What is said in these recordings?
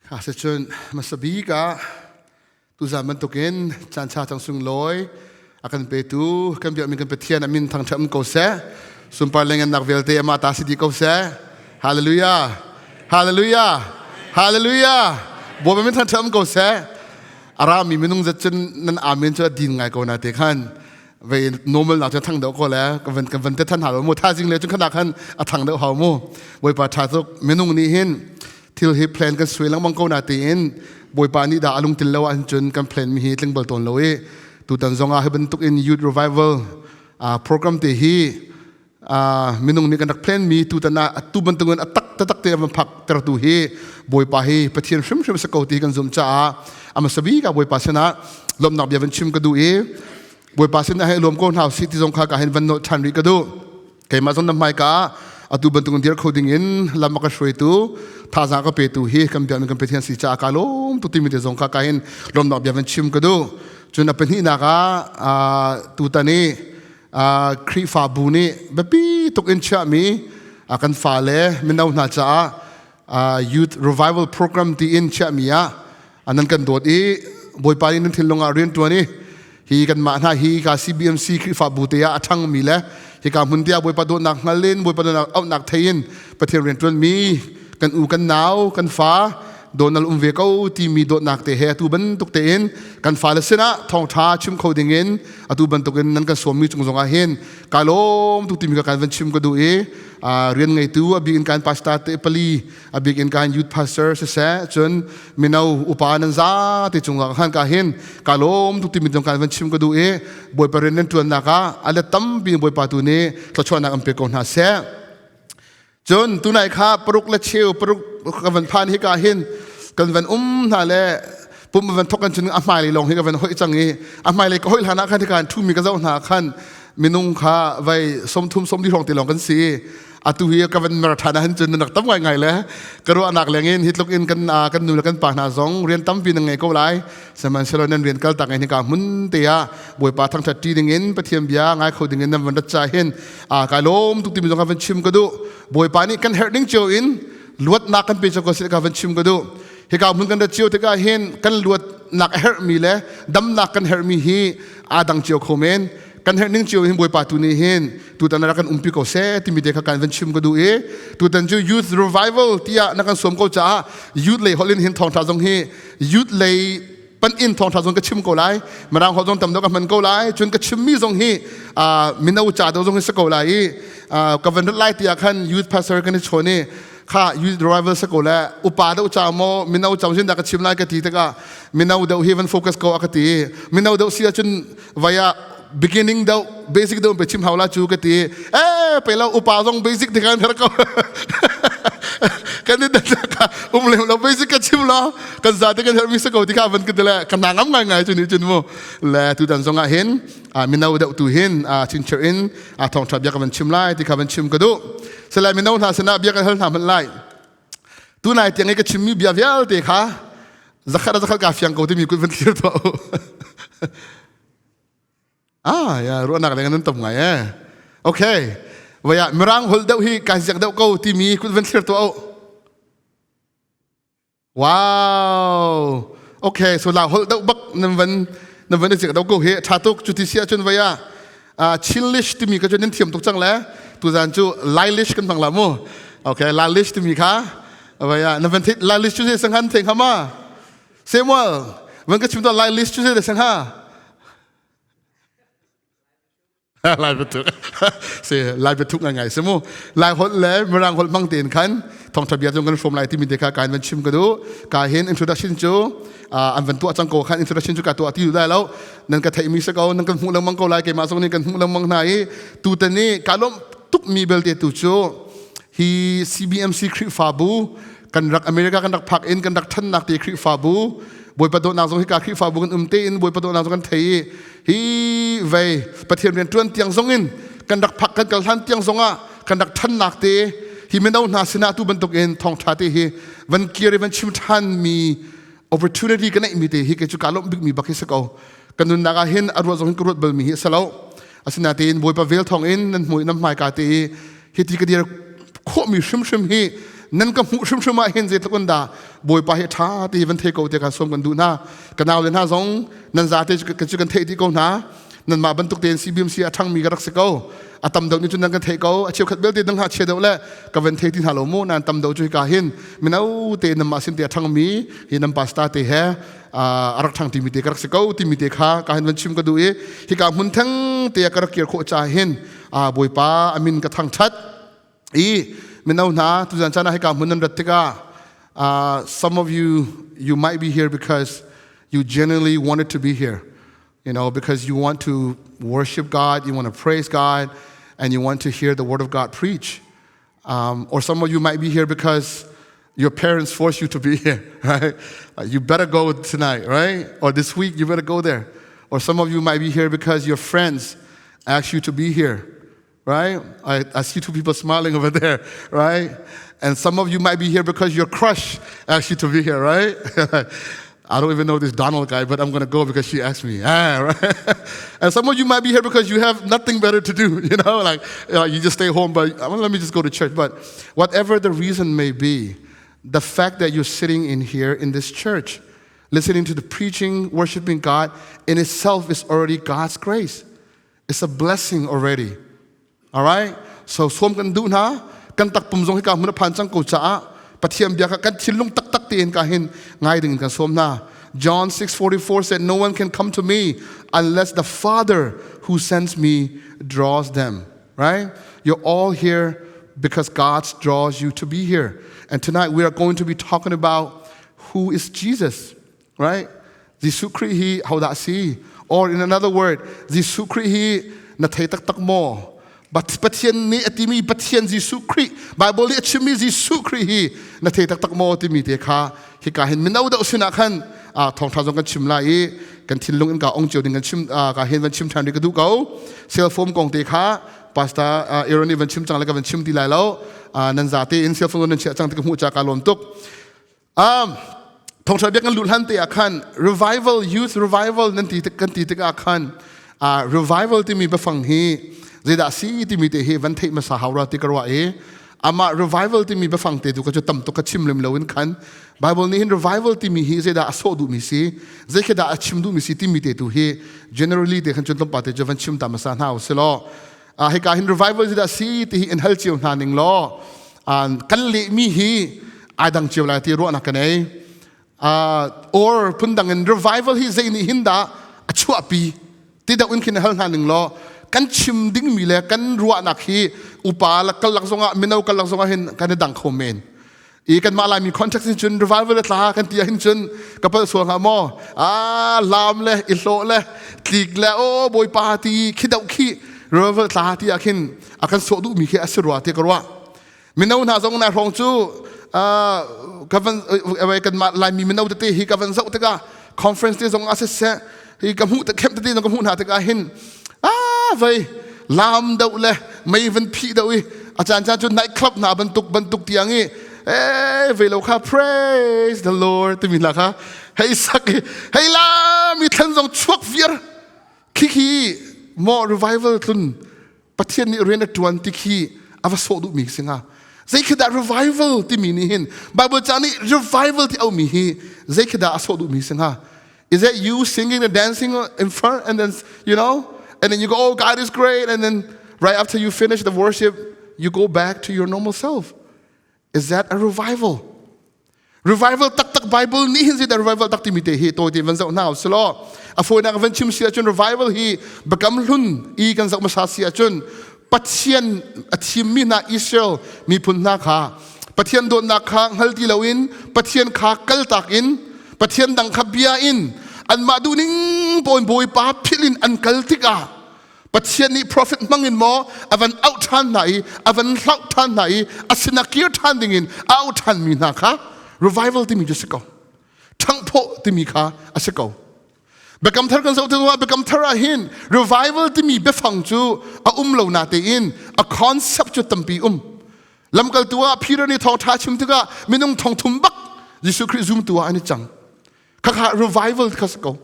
Asicun hmasa bik ah tuzan bantukin caan cha cang sunglawi a kan petu kan biakmi kan Pathian a min thangṭhat um ko seh. Sunpar le ngannak vialte amah ta si dih ko seh. Hallelujah. Hallelujah. Hallelujah. Bawipa min thangṭhat um ko seh. A rami minung zat cun nan amen cu a din ngai ko na te khan vei normal nak cu thang deuh ko le ka van ka van te than hau mu thazing le cun khana khan a thang deuh hau mu Bawipa tha tuk minung nih hin thil hi plan kan suai lengmang ko na tiin Bawipa nih dah a lungtil lo ahcun kan plan mi hi tling bal tawn lo i tutan zong ah hi bantuk in youth revival program te hi minung nih kan rak plan mi tutan ah atu bantuk in a tak taktak te van phak tertu hi Bawipa hi Pathian hrimhrim sa ko ti kan zum caah ama sabi ka Bawipa sinah lawmnak bia van chim ka duh i Bawipa sinah hei lawm ko hna si ti zong kha ka hin van nolh ṭhan rih ka duh. Keimah zong na hmaika atu bantuk dir kho ding in lam a ka hruaitu thazaang ka petu hi kan biakmi kan Pathian si caah ka lawm tu timi te zong kha ka hin lawmnak bia van chim ka duh. Cun a pahnihnak ah tutan i Khrihfabu nih biapi tuk in chiahmi kan fale mino hna caah youth revival program tiin chiahmi ah nan kan dawt i Bawipa nih nan thinlung ah rian ṭuan i hi kanmah hna hi ka CBMC Khrihfabu te ah a ṭhangmi le hika hmun te ah Bawipa dawtnak hngal in Bawipa dawtnak auhnak thei in Pathian rian ṭuanmi kan u kan nau kan fa donal um ve ko timi dawtnak te he atu bantuk tein kan fale sinah thawngṭha chim kho ding in atu bantuk in nan kan sawmmi cung zong ah hin ka lawm tu timi ka kan van chim ka duh i rian ngeitu a bik in kan pastor te pali a bik in kan youth pastor siseh cun mino upa nan za te cungah khan ka hin ka lawm tuk timi zong kan van chim ka duh i Bawipa rian nan tuannak ah a let tampi Bawipa tu nih thluachuahnak an pe ko hna seh. Cun tunai kha paruk le cheu paruk ka van phan hi ka hin kan van um hna le pum van thok kan cun a hmailei lawng hi ka van hoih cang i a hmailei ka hoih hlan ah khan hi kan thumi ka zoh hna khan minung kha vai 30 40 hrawng te lawng kan si. Atu hi ka van mer ṭhan ahhin cun nan rak tam ngaingai le ka ruahnak lengin hi tluk in kan kan nu le kan pa hna zong rian tampi nan ngei ko lai. Sihmanhsehlaw nan rian kal tak in hika hmun te ah Bawipa thangṭhat ṭi dingin Pathian bia ngai kho dingin nan van rat ca hin kai lawm tuk timi zong ka van chim ka duh. Bawipa nih kan herh ding cio in luatnak kan pe cio ko si ka van chim ka duh. Hika hmun kan rat cio tikah hin kan luatnak a herhmi le damnak kan herhmi hi aa dang cio kho men. Kan herh ning cio hin Bawipa tu nih hin tutan rak kan umpi ko seh timi te kha kan van chim ka duh i tutan cu youth revival tiah na kan sawm ko caah youth lei holh in hin thawngtha zong hi youth lei pan in thawngtha zong ka chim ko lai. Mirang holh zong tam deuh ka hman ko lai. Cun ka chimmi zong hi mino ca deuh zong hi si ko lai i ka van rat lai tiah khan youth pastor kan i chawn i kha youth revival sa ko le upa deuh ca maw mino ca zin dah ka chim lai ka ti tikah mino deuh hi van focus ko a ka ti. Mino deuh si ahcun vaya beginning deuh basic deuh pe chim hau la chu ka ti. E pe lo upa zong basic ti kan her ko kan ni ka um lem lo basic ka chim lo kan za te kan her mi sa ko ti kha van ka le ka na ngam ngai ngai chu ni chun mu le tu dan zong ah hin mino deuh tu hin chin chir in thong tha bia ka van chim lai ti kha van chim ka du salai mino hna sinah bia kan hal hna hmanh lai. Tunai tiang i ka chimmi bia vialte kha zakhat a zakhat ka fiang ko timi kut van thlir tuah u. Ah ya, ruahnak leng nan tam ngai eh. Okay, vaya mirang hol deuh hi kai ziak deuh ko timi kut van thlir tuah u. Wow, okay, so la hol deuh bak nan van i ziak deuh ko hi. Tha tuk. Cu ti si ahcun vaya Chinlish timi ka cu nan thiam tuk cang le tuzan cu Lailish kan hmang la mu. Okay, Lailish timi kha vaya na van thit Lailish cu se sanghan theng hama Samuel van ka chim to Lailish cu se sangha Lai betuk si Lai betuk ngai ngai si mu. Lai holh le Mirang holh mang tein khan thawngtha bia zong kan hrawm lai timi te kha kan van chim ka duh. Ka hin introduction cu an van tuah cang ko khan introduction cu ka tuah ti lai lo. Nan ka theihmi si ko, nan kan hmuh lengmang ko lai. Keimah zong nih kan hmuh lengmang hna i tutan ni ka lawmh tukmi belte tu cu hi CBMC Khrihfabu kan rak America kan rak phak in kan rak ṭhannak te Khrihfabu Bawipa dawtnak zong hika Khrihfabu kan um tein Bawipa dawtnak zong kan thei i hi vei Pathian rian ṭuan tiang zong in kan rak phak kan kal hlan tiang zong ah kan rak ṭhannak te hi mino hna sinah tu bantuk in thawngṭha te hi van kir i van chim ṭhan mi opportunity ka neih mi te hi kei cu ka lawmh bik mi bak hi si ko. Kan nunnak ah hin a ruat zong hin ka ruat bal mi hi a si lo. Asinain Bawipa vel thawng in nan hmui nan hmaika te i hi ti ka dir khawh mi hrimhrim hi. Nan ka hmuh hrimhrim ah hin zeitluk in dah Bawipa hi ṭha ti van thei ko te kha sawm kan duh hna. Ka nau le hna zong nan zate cu kan theih dih ko hna. Nanmah bantuk tein CBMC a ṭhangmi ka rak si ko. A tam deuh nih cun nan kan theih ko. A cheukhat belte dang ha chia deuh le ka van thei ti hna lo mu. Nan tam deuh cu hika hin mino te nanmah sin te a ṭhangmi hi nan pastor te he a rak ṭhang timi te ka rak si ko timi te kha ka hin van chim ka duh i hika hmun theng te ka rak kir khawh ca hin Bawipa a min ka thangṭhat. I mino hna tuzan caan ah hika hmun nan rat tikah some of you you might be here because you genuinely wanted to be here. Because you want to worship God, you want to praise God, and you want to hear the word of God preach. Or some of you might be here because your parents force you to be here, right? You better go tonight, right? Or this week, you better go there. Or some of you might be here because your friends asked you to be here, right? I see two people smiling over there, right? And some of you might be here because your crush asked you to be here, right? I don't even know this Donald guy, but I'm gonna go because she asked me. Right? And some of you might be here because you have nothing better to do, like you just stay home, but let me just go to church. But whatever the reason may be, the fact that you're sitting in here in this church, listening to the preaching, worshiping God, in itself is already God's grace. It's a blessing already. All right? So som kan duh hna, kan takpum zong hika hmun a phan cang ko caah Pathian bia kha kan thinlung taktak tein ka hin ngai ding in kan sawm hna. John 6:44 said, "No one can come to me unless the Father who sends me draws them." Right? You're all here because God draws you to be here. And tonight we are going to be talking about who is Jesus, right? Jesuh Khrih hi hodah si? Or in another word, Jesuh Khrih hi na thei taktak maw? Pathian nih a timi Pathian Jesuh Khrih, Bible nih a chimmi Jesuh Khrih hi na thei taktak maw timi te kha hika hin mino deuh sinah khan thawngṭha zong kan chim lai i kan thinlung in ka ong cio ding kan chim ka hin van chim ṭhan rih ka duh ko. Cell phone kong te kha Pastor Aaron nih van chim cang le ka van chim ti lai lo. Nan zate in cell phone nan chiah cang ti ka hmuh ca ka lawm tuk. Thawngṭha bia kan luh hlan te ah khan revival, youth revival nan ti kan ti tikah khan revival timi biafang hi zeidah si timi te hi van theih hmasa hau ra ti ka ruah i amah revival timi biafang te tu ka cu tam tuk ka chim lem lo in khan Bible nih hin revival timi hi zeidah a sawh duhmi si, zei khi dah a chim duhmi si timi te tu hi generally te khan cun tlawmpal te cu van chim ta hmasa hna u si law hika hin revival zeidah si ti hi in hal cio hna ning law kan lehmi hi ai dang cio lai ti ruahnak ka nei. Or phundang in, revival hi zei nih hin dah a chuahpi ti deuh in khin hal hna ning law kan chim dingmi le kan ruahnak hi upa kal lak zongah, mino kal lak zongah hin kan i dang kho men i kanmah Laimi context in cun revival tla kan ti ahhin cun ka palh sual hnga maw? A lam le i hlawh le tlik le o Bawipa ti khi deuh khi revival tla ti ah khin a kan sawh duhmi khi a si rua ti ka ruah. Mino hna zong na hrawng cu ka van kanmah Laimi mino tete hi ka van zoh tikah, conference te zong ah siseh, hi ka hmuh khem tete zong ka hmuh hna tikah hin a vei lam deuh le mei van phih deuh i a caan caan cu night club hna bantuk bantuk tiang i e ve lo kha praise the Lord timi hla kha hei sak i hei la mi thlan zong chuak viar khi khi maw revival tlun, Pathian nih rian a ṭuan ti khi a va sawh duhmi si hnga? Zei khi dah revival timi nih hin, Bible ca nih revival ti aumi hi zei khi dah a sawh duhmi si hnga? Is that you singing and dancing in front and then and then you go, "Oh, God is great," and then right after you finish the worship you go back to your normal self? Is that a revival? Revival taktak, Bible nih hin zeidah revival tak timi te hi tawi te van zoh hna usih law a fawinak van chim si ahcun, revival hi Biakam Hlun i kan zoh hmasa si ahcun, Pathian a thimmi hna Israel miphun hna kha Pathian dawtnak kha hngal ti loin, Pathian kha kaltak in, Pathian dang kha bia in, anmah duhning pawn Bawipa philh in an kal tikah Pathian nih prophet hmang in maw a van auh ṭhan hna i a van hlauh ṭhan hna i a sinah kir ṭhan dingin a auh ṭhanmi hna kha revival timi cu a si ko, ṭhanghphawh timi kha a si ko. Biakam Thar kan zoh tikah, Biakam Thar ah hin revival timi biafang cu a um lo na tein a concept cu tampi um. Lamkaltu ah Peter nih thawngṭha chim tikah minung 3000 bak Jesuh Khrih zumtu ah an i cang. Khakha revival kha si ko.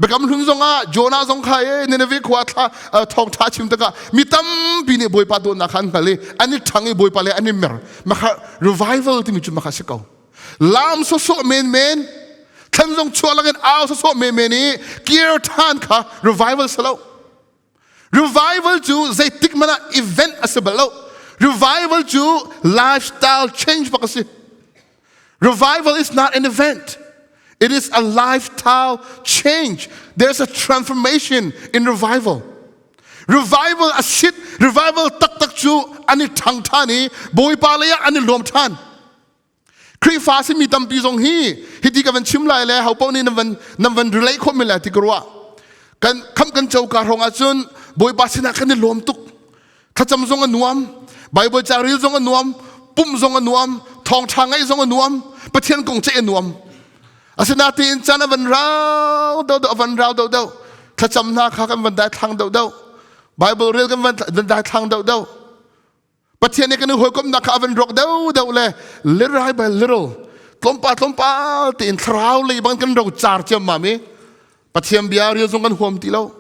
Biakam hlun zongah Jonah zong kha e Nineveh khua thla thawngṭha chim tikah mi tampi nih Bawipa dawtnak kha an hngal i an i ṭhang i Bawipa le an i mer. Makha revival timi cu makha si ko. Lam sawsawh menmen, thlan zong chuah lakin au sawsawh menmen i kir ṭhan kha revival si lo. Revival cu zeitik hmanh ah event a si bal lo. Revival cu lifestyle change bak a si. Revival is not an event. It is a lifestyle change. There's a transformation in revival. Revival a sit, revival taktak cu an i ṭhang ṭhan i Bawipa lei ah an i lawm ṭhan. Khrihfa simi tampi zong hi hiti ka van chim lai le ho paoh nih nan van nan van relate khawh men lai ti ka ruah. Kan kham kan co ka hrawng ahcun Bawipa sinah kan i lawm tuk. Thlacam zong a nuam, Bible ca rel zong a nuam, pumh zong a nuam, thawngṭha ngaih zong a nuam, Pathian kong ceih a nuam. Asinain caan a van rau deuh deuh, a van rau deuh deuh. Thlacam hna kha kan van daithlang deuh deuh. Bible rel kan van daithlang deuh deuh. Pathian nih kan i hawikomhnak kha a van rawk deuhdeuh le little by little tlawmpal tlawmpal tein thlarau lei bang kan ro car ciammam i Pathian bia rial zong kan huam ti lo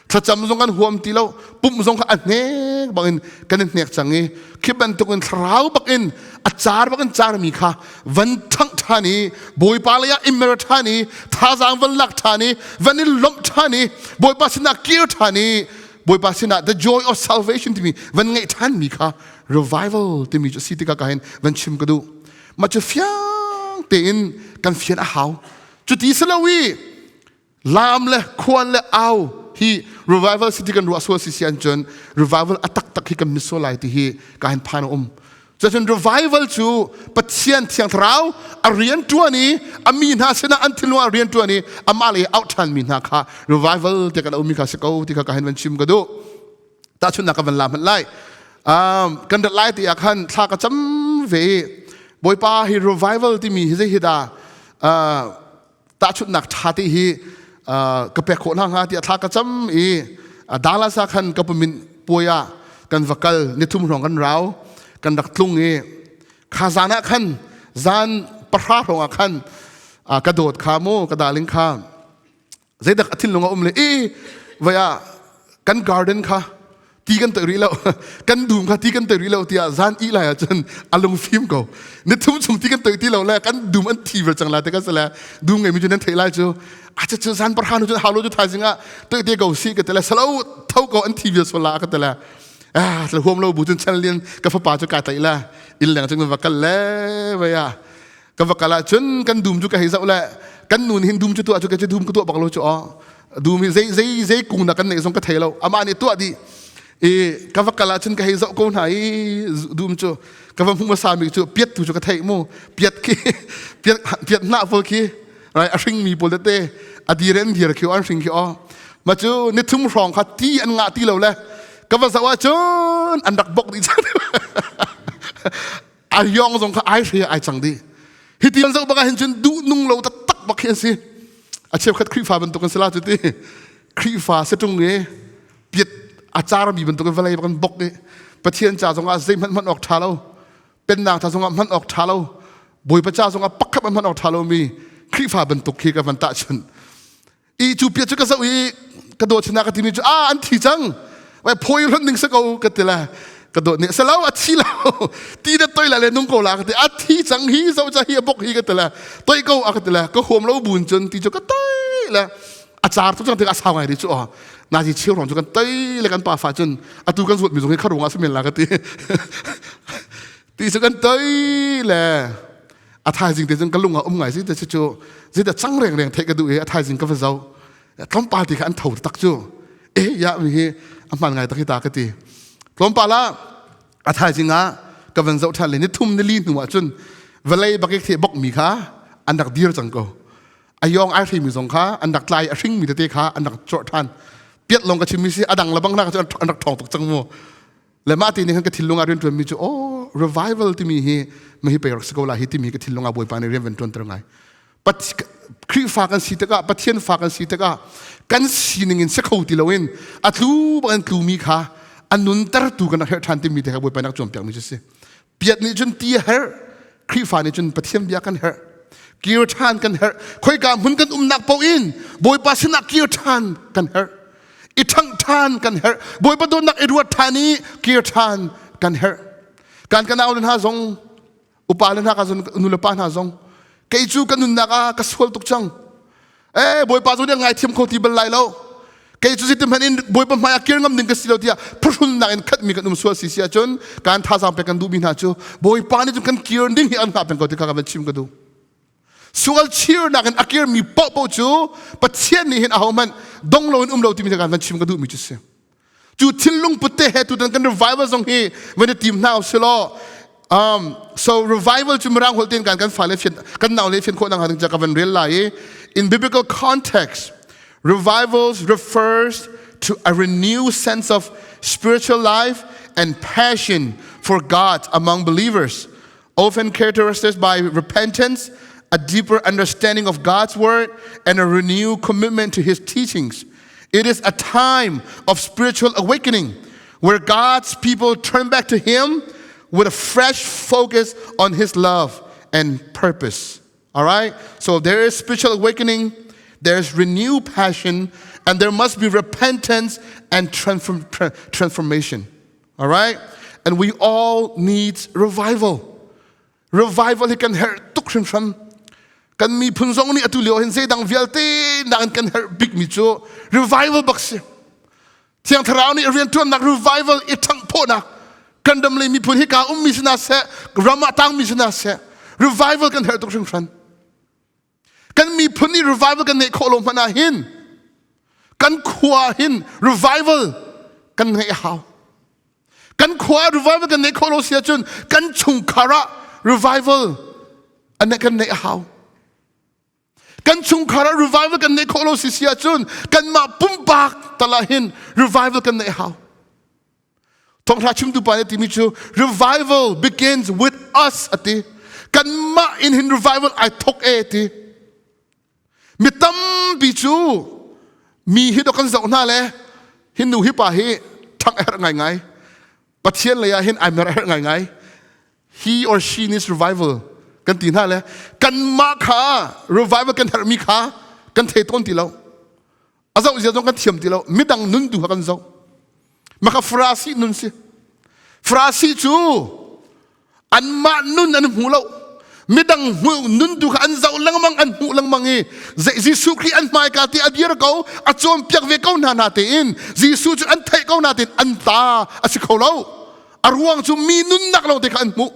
thlacam zong kan huam ti lo pumh zong kha a hnek bangin kan i hnek cang i khi bantukin thlarau bakin a car bakin carmi kha van ṭhangh ṭhan i Bawipa lei ah i mer ṭhan i thazaang van lak ṭhan i van i lawmh ṭhan i Bawipa sinah kir ṭhan i Bawipa sinah the joy of salvation timi van ngeih ṭhanmi kha revival timi cu si tikah ka hin van chim ka duh. Mah cu fiang tein kan fian a hau. Cuti si lo i lam le khuan le au hi revival city kan ruah sual si si an cun revival a taktak hi kan miss sual lai ti hi ka hin phan a um. Cucun revival cu Pathian Thiang Thlarau a rian ṭuan i a mi hna sinah an thinlung ah rian ṭuan i amah lei auh ṭhanmi hna kha revival ti kan ummi kha si ko ti kha ka hin van chim ka duh. Tahchunhnak ka van la hmanh lai. Kan rat lai ti ah khan thla ka cam ve i Bawipa hi revival timi hi zei hi dah tahchunhnak ṭha te hi ka pek khawh hna hnga tiah thla ka cam i Dallas ah khan ka pumin puai ah kan va kal nithum hrawng kan rau kan rak tlung i kha zan ah khan zan pahra hrawng ah khan ka dawt kha mu ka darling kha zeidak a thinlung a um le i vai ah kan garden kha ti kan toih rih lo kan dum kha ti kan toih rih lo tiah zan ih lai ahcun a lung fim ko ni thum chung ti kan toih ti lo le kan dum an thi ver cang la te kan sale dum ngei mi cu nan theih lai cu a cu cu zan parha nu cu hau lo cu thaizing ah toih te ko si ka tele salo tho ko an thi vial sola ka tele ah tla huam lo bu cun chan lian ka fapa cu ka tlaih la inn leng cun va kal le vai ah ka va kal ahcun kan dum cu ka hei zoh le kan nun hin dum cu tuah cu ka cu dum ka tuah bak lo cu aw dum hi zei zei zei kung na kan neih zong ka thei lo amah nih tuah dih i ka va kal ahcun ka hei zoh ko hna i dum cu ka va hmuh hmasa mi cu piat tu cu ka theih mu piat khi piat piat hnah pawl khi rai a hring mi pawl tete a dir an dir khi an hring khi aw ma cu ni thum hrawng kha ti an ngah ti lo le ka va zoh ahcun an rak bok dih cang a yong zong kha ai hre ai cang dih hi ti an zoh bak ah hin cun duh nung lo taktak bak khi an si a cheukhat Khrihfa bantuk an si la cu ti Khrihfa setung i piat a carmi bantuk in vawlei bak in bok i Pathian ca zong ah zeihmanh hman awk ṭha lo pennak ca zong ah hman awk ṭha lo Bawipa ca zong ah pakhat hman awk ṭha lomi Khrihfa bantuk khi ka van tahchunh i cu pia cu ka zoh i ka dawt sinah ka timi cu a an thi cang vai phoi hlonh ding si ko ka ti le ka dawt nih salo a thi lo ti na toi la le nung ko la ka ti a thi cang hi zo cha hi a bok hi ka ti le toi ko a ka ti le ka huam lo bun cun ti cu ka toi le a car tu cang tik a sau ngai ri cu a nazi cheu rong cu kan toi le kan pa fa cun atu kan zuat mi zong hi kharung ah simen la ka ti ti cu kan toi le a thaizing te cun ka lung ah um ngai si te cu zita cang reng reng theih ka duh i a thaizing ka va zo tlawmpal ti kha an tho tak cu e ya mi hi a hman ngai tak hi ta ka ti tlawmpal ah a thaizing ah ka van zoh ṭhan le ni thum ni li hnu ah cun vawlei bak i the bok mi kha an rak dir cang ko a yong ai hri mi zong kha an rak tlai a hring mi tete kha an rak chawh ṭhan piat long ka chim mi si a dang lebang na ka cu an rak ṭhawng tuk cang mu le mah ti nih khan ka thinlung ah rian ṭuan mi cu oh revival timi hi mahi pei rak si ko la hi timi ka thinlung ah Bawipa nih rian van ṭuanter ngai Khrihfa kan si tikah Pathian fa kan si tikah kan sining in si kho ti loin a tlu bang in tlumi kha a nuntertu kan rak herh ṭhan timi te kha Bawipa nih a cawnpiak mi cu si piat nih cun ti a herh Khrihfa nih cun Pathian bia kan herh. Kir ṭhan kan herh. Khoika hmun kan umnak paoh in Bawipa sinah kir ṭhan kan herh. I ṭhangh ṭhan kan herh. Bawipa dawtnak i ruat ṭhan i kir ṭhan kan herh. Kan kan nau le hna zong upa le hna ka zong nu le pa hna zong kei cu ka nunnak ah ka sual tuk cang. Eh Bawipa cu nih ngaithiam kho ti bal lai lo. Kei cu zeitin hmanh in Bawipa hmai ah kir ngam ding ka si lo tiah phuhrunnak in khatmi kan um sual si si ahcun kan thazaang pek kan duhmi hna cu Bawipa nih cun kan kir ding hi an hngah peng ko ti kha ka van chim ka duh. Sual chirnak in a kirmi paohpaoh cu Pathian nih hin ahohmanh dong loin um lo timi kan van chim ka duhmi cu si. Cu thinlung put te he tutan kan revival zong hi van i tim hna usilaw so revival cu mirang holh tein kan kan fale fian kan nau le fian khawh nak ding ka van rel lai i in biblical context revivals refers to a renewed sense of spiritual life and passion for God among believers often characterized by repentance a deeper understanding of God's word and a renewed commitment to his teachings it is a time of spiritual awakening where God's people turn back to him with a fresh focus on his love and purpose. All right? So there is spiritual awakening, there's renewed passion, and there must be repentance and transform, transformation. All right? And we all need revival. Revival hi kan herh tuk hringhran. Kan miphun zong nih atu lio hin zeidang vialte nakin kan herh bikmi cu revival bak si. Thiang Thlarau nih rianṭuannak revival i ṭhanghphawhnak kan ram le miphun hika ummi si hna seh, ram ah tangmi si hna seh, revival kan herh tuk hringhran. Kan miphun nih revival kan ngeih khawh lo hmanh ah hin kan khua hin revival kan ngeih a hau. Kan khua revival kan ngeih khawh lo si ahcun kan chungkhar ah revival an kan neih a hau. Kan chungkhar ah revival kan neih khawh lo si si ahcun kanmah pumpak tal ah hin revival kan neih a hau. Thawngṭha chimtu pa nih timi cu revival begins with us ati. Kanmah in hin revival ai thok e ti. Mi tampi cu mi hi dok kan zoh hna le hin nu hi pa hi ṭhang a herh ngaingai. Pathian lei ah hin ai mer a herh ngaingai. He or she needs revival kan ti hna le kanmah kha revival kan herhmi kha kan thei tawn ti lo. A zoh zia zong kan thiam ti lo. Midang nun tu kha kan zoh. Maka Farasi nun si. Farasi cu anmah nun an hmu lo. Midang hmu nun tu kha an zoh lengmang an hmuh lengmang i Jesuh Khrih an hmaika ti a dir ko a cawnpiak ve ko hna na tein Jesuh cu an theih ko na tein an ta a si kho lo. A ruang cu mi nunnak lawng te kha an hmuh.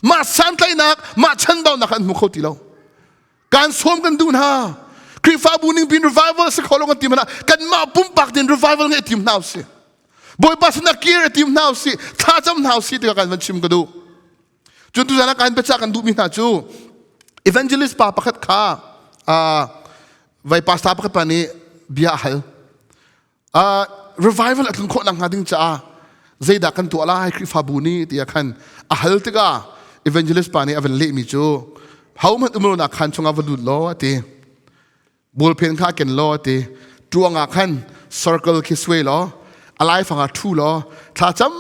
Mah santlaihnak, mah chanbaunak kha an hmu kho ti lo. Kan sawm kan duh hna. Khrihfabu ning pin revival si kho lo kan ti mana kanmah pumpak din revival ngeih tim hna usih. Bawipa sinah kir a tim hna usih, thlacam hna usih tikah kan van chim ka duh. Cun tuzan ah kan biacah kan duhmi hna cu evangelist pa pakhat kha vai pastor pakhat pa nih bia a hal. Revival a tlun khawh nakhnga ding caah zeidah kan tuah lai Khrihfabu nih tiah khan a hal tikah evangelist pa nih a van lehmi cu hohmanh um lonak khaan chungah va lut law a ti. Bawlphen kha ken law a ti. Ṭuang ah khan circle khi suai law a laifang ah ṭhu law thla cam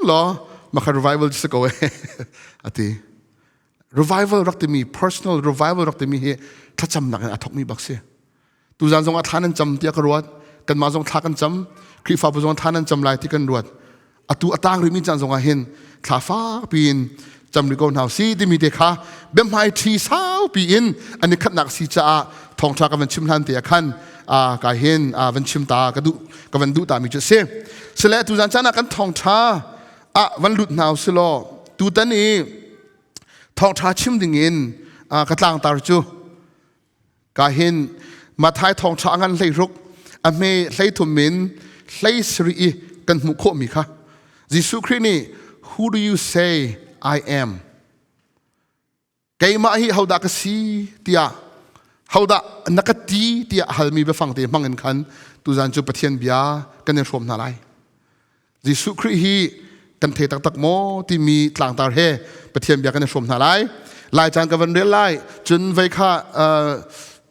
law makha revival si ko e a ti. Revival rak timi personal revival rak timi hi thlacamnak in a thawkmi bak si. Tuzan zong ah thla nan cam tiah ka ruat. Kanmah zong thla kan cam. Khrihfabu zong thla nan cam lai ti kan ruat. Atu a tang rihmi caan zong ah hin thla fak piin cam rih ko hna si timi te kha biahmai ṭhi sau piin an i khatnak si caah thawngṭha ka van chim hlan te ah khan ka hin van chim ta ka duh ka van duh ta mi cu a si. Sile tuzan caan ah kan thawngṭha ah van lut hna si law tutan i thawngṭha chim ding in ka tlangtar cu Ka hin Mathai thawngṭha a ngan 16 a hme 33 in 17 i kan hmuh khawhmi kha Jesuh Khrih nih Who do you say I am? Keimah hi hodah ka si tiah hodah na ka ti tiah halmi biafang te hmang in khan tuzan cu Pathian bia kan in hrawm hna lai. Jesuh Khrih hi kan thei taktak maw timi tlangtar he Pathian bia kan i hrawm hna lai. Lai caan ka van rel lai. Cun vei kha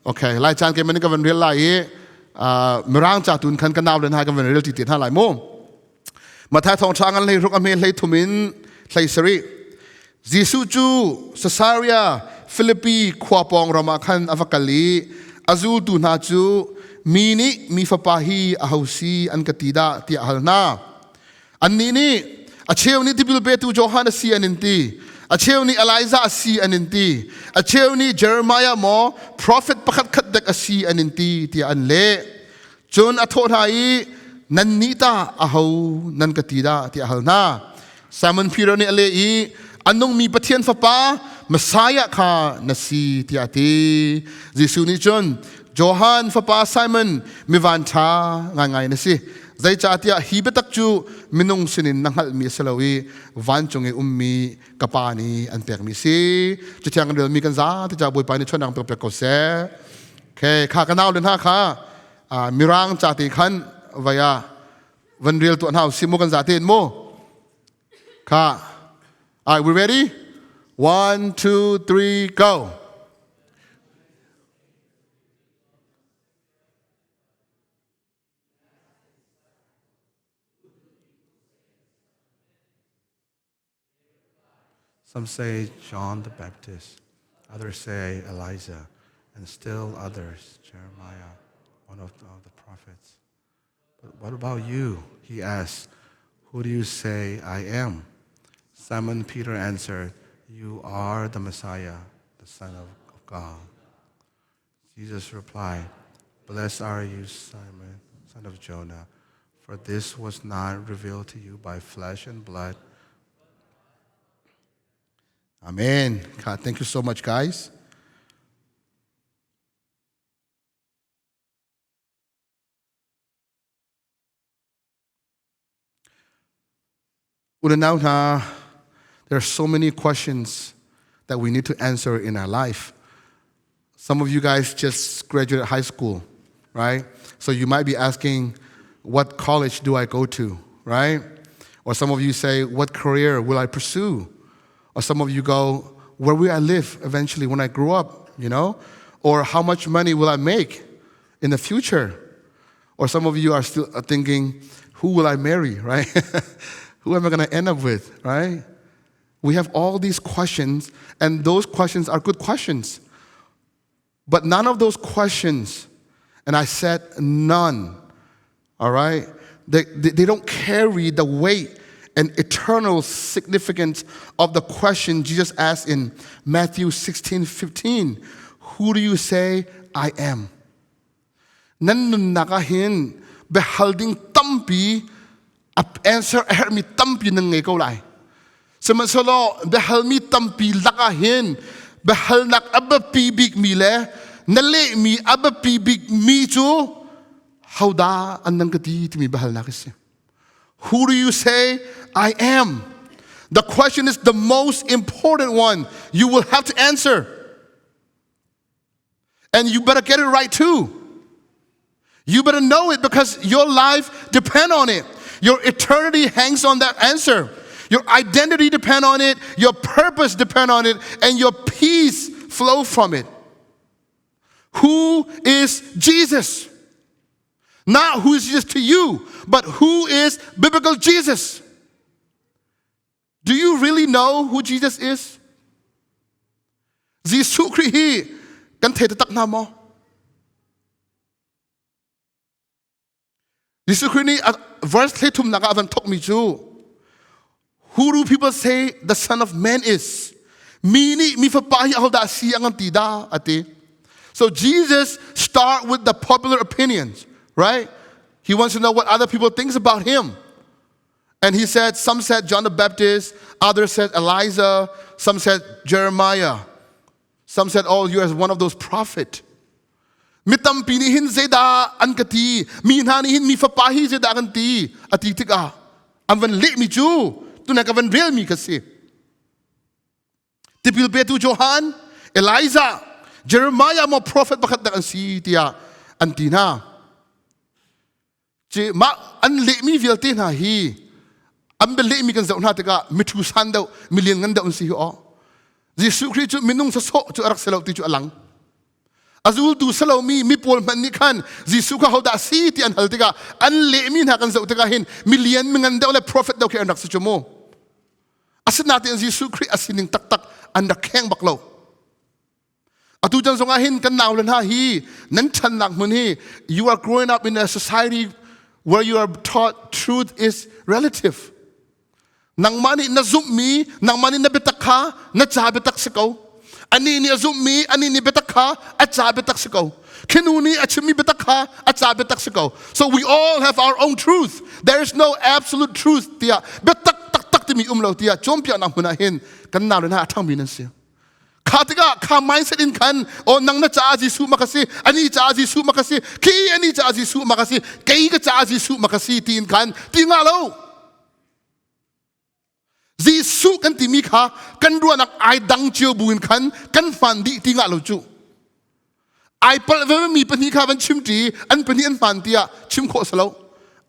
okay lai caan keimah nih ka van rel lai i Mirang ca tun khan ka nau le hna ka van rel ti te hna lai mu. Matthai thawngṭha ngan hlei ruk a hme hlei thum in hlei sarih. Jesuh cu Caesarea. Filipi khua pawng ram ah khan a va kal i a zultu hna cu mi nih mi fapa hi aho si an ka ti dah tiah a hal hna. Annih nih a cheu nih tipil petu Johan a si an in ti, a cheu nih Elijah a si an in ti, a cheu nih Jeremiah maw profet pakhat khat dek a si an in ti tiah an leh. Cun a thawh hna i nannih tah aho nan ka ti dah tiah a hal hna. Simon Peter nih a leh i a nungmi Pathian Fapa Messiah kha na si tiah a ti. Jesuh nih cun Johan fapa Simon mi vanṭha ngaingai na si. Zeicahtiah hi biatak cu minung sinin na hngalhmi a si lo i vancung i ummi ka Pa nih an pekmi a si. Cathiang kan relmi kan zate ca Bawipa nih ṭhawnnak pek ko seh. Okay, kha ka nau le hna kha mirang ca te khan vai ah van rel tuah hna usih mu kan zate in mu. Kha, are we ready? One, two, three, go. Some say John the Baptist, others say Elijah, and still others, Jeremiah, one of the, of the prophets. But what about you? He asked, Who do you say I am? Simon Peter answered, You are the Messiah, the Son of God. Jesus replied, Blessed are you, Simon, son of Jonah, for this was not revealed to you by flesh and blood. Amen. God, thank you so much, guys. Unanau hna, there are so many questions that we need to answer in our life. Some of you guys just graduated high school, right? So you might be asking, what college do I go to, right? Or some of you say, what career will I pursue? Or some of you go, where will I live eventually when I grow up, you know? Or how much money will I make in the future? Or some of you are still thinking, who will I marry, right? who am I going to end up with, right? We have all these questions, and those questions are good questions. But none of those questions, and I said none, all right? They, they, they don't carry the weight and eternal significance of the question Jesus asked in Matthew 16 15. Who do you say I am? Nan nunnak ah hin biahal ding tampi answer a herhmi tampi nan ngei ko lai. Sihmanhsehlaw biahalmi tampi lakah hin biahalnak a biapi bikmi le na lehmi a biapi bikmi cu hodah an nan ka ti timi biahalnak a si. Who do you say I am? The question is the most important one you will have to answer. And you better get it right too. You better know it because your life depend on it. Your eternity hangs on that answer. Your identity depend on it, your purpose depend on it, and your peace flow from it. Who is Jesus? Not who is Jesus to you, but who is biblical Jesus? Do you really know who Jesus is? Jesuh Khrih hi kan thei taktak hna maw? Jesuh Khrih nih verse thleithumnak ah a van thokmi cu Who do people say the son of man is? Mi nih mi fapa hi ahodah si a ngan ti dah a ti. So Jesus start with the popular opinions, right? He wants to know what other people thinks about him. And he said, some said John the Baptist, others said Elijah, some said Jeremiah. Some said, oh, you are one of those prophet. Mi tampi nih hin zeidah an ka ti, mi hna nih hin mi fapa hi zeidah kan ti, a ti tikah an van lehmi cu tuna ka van relmi ka si. Tipil petu Johan, Elijah, Jeremiah maw prophet pakhat dak an si tiah an ti hna. Ci mah an lehmi vialte hna hi an bialehmi kan zoh hna tikah mithu san deuh milian ngan deuh an si hi aw. Jesuh Khrih cu minung sawsawh cu a rak si lo ti cu a lang. A zultu si lomi mi pawl hmanh nih khan Jesuh kha hodah si ti an hal tikah an lehmi hna kan zoh tikah hin milian mingan deuh le prophet deuh khi an rak si cu mu. Asinain Jesuh Khrih a sining taktak an rak kheng bak lo. Atu chan zongah hin kan nau le hna hi nan ṭhannak hmun hi you are growing up in a society where you are taught truth is relative. Nangmah nih na zumhmi, nangmah nih na biatak kha na ca biatak si ko. Anih nih a zumhmi, anih nih biatak kha a ca biatak si ko. Khinu nih a chimmi biatak kha a ca biatak si ko. So we all have our own truth. There is no absolute truth tiah biatak taktak timi um lo tiah cawnpiaknak hmun ah hin kan nau le hna a ṭhangmi nan si. Kha tikah kha mindset in khan o nang na caah Jesuh mak a si, ani caah Jesuh mak a si, khi ani caah Jesuh mak a si, kei ka caah Jesuh mak a si tiin khan ti nga lo. Jesuh kan timi kha kan ruahnak ai dang cio buin khan kan hmaan dih ti nga lo cu. Ai palh ve mi pahnih kha van chim ṭi, an pahnih an hmaan tiah chim khawh si lo.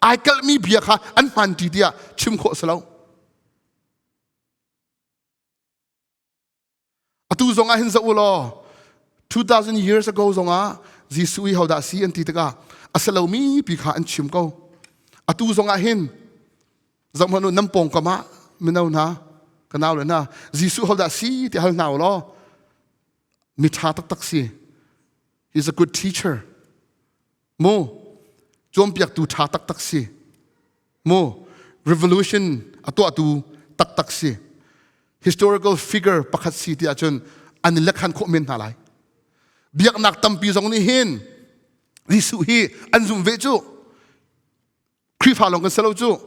Ai kalhmi bia kha an hmaan ṭi tiah chim khawh si lo. Atu zong ah hin zoh u law 2000 years ago zong ah Jesuh i hodah si an ti tikah a si lomi pi kha an chim ko. Atu zong ah hin zoh hmanh u nan pawngkam ah mino hna ka nau le hna Jesuh hodah si ti hal hna u law mi ṭha taktak si. He's a good teacher. Mu cawnpiaktu ṭha taktak si. Mu revolution a tuahtu taktak si. Historical figure pakhat si ti ahcun an i lekhan khawh men hna lai. Biaknak tampi zong nih hin Jesuh hi an zum ve cu. Khrihfa lawng kan si lo cu.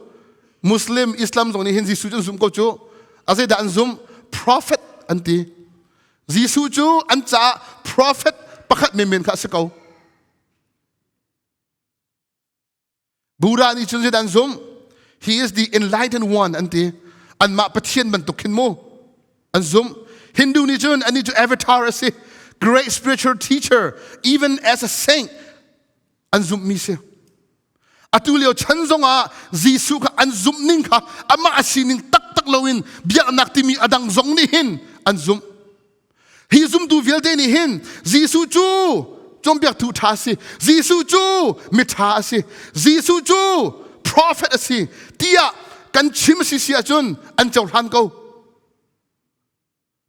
Muslim, Islam zong nih hin Jesuh cu an zum ko cu. A zeidah an zum? Prophet an ti. Jesuh cu an caah prophet pakhat menmen kha a si ko. Buddha nih cun zeidah an zumh? He is the enlightened one an ti. Anmah Pathian bantuk khin mu an zumh. Hindu nih cun anih cu avatar a si. Great spiritual teacher, even as a saint an zumhmi si. Atu lio chan zongah Jesuh kha an zumh ning kha amah a sining taktak loin biaknak timi a dang zong nih hin an zumh. Hi zumtu vialte nih hin Jesuh cu cawnpiaktu ṭha a si, Jesuh cu miṭha a si, Jesuh cu prophet a si tiah kan chim si si ahcun an cohlan ko.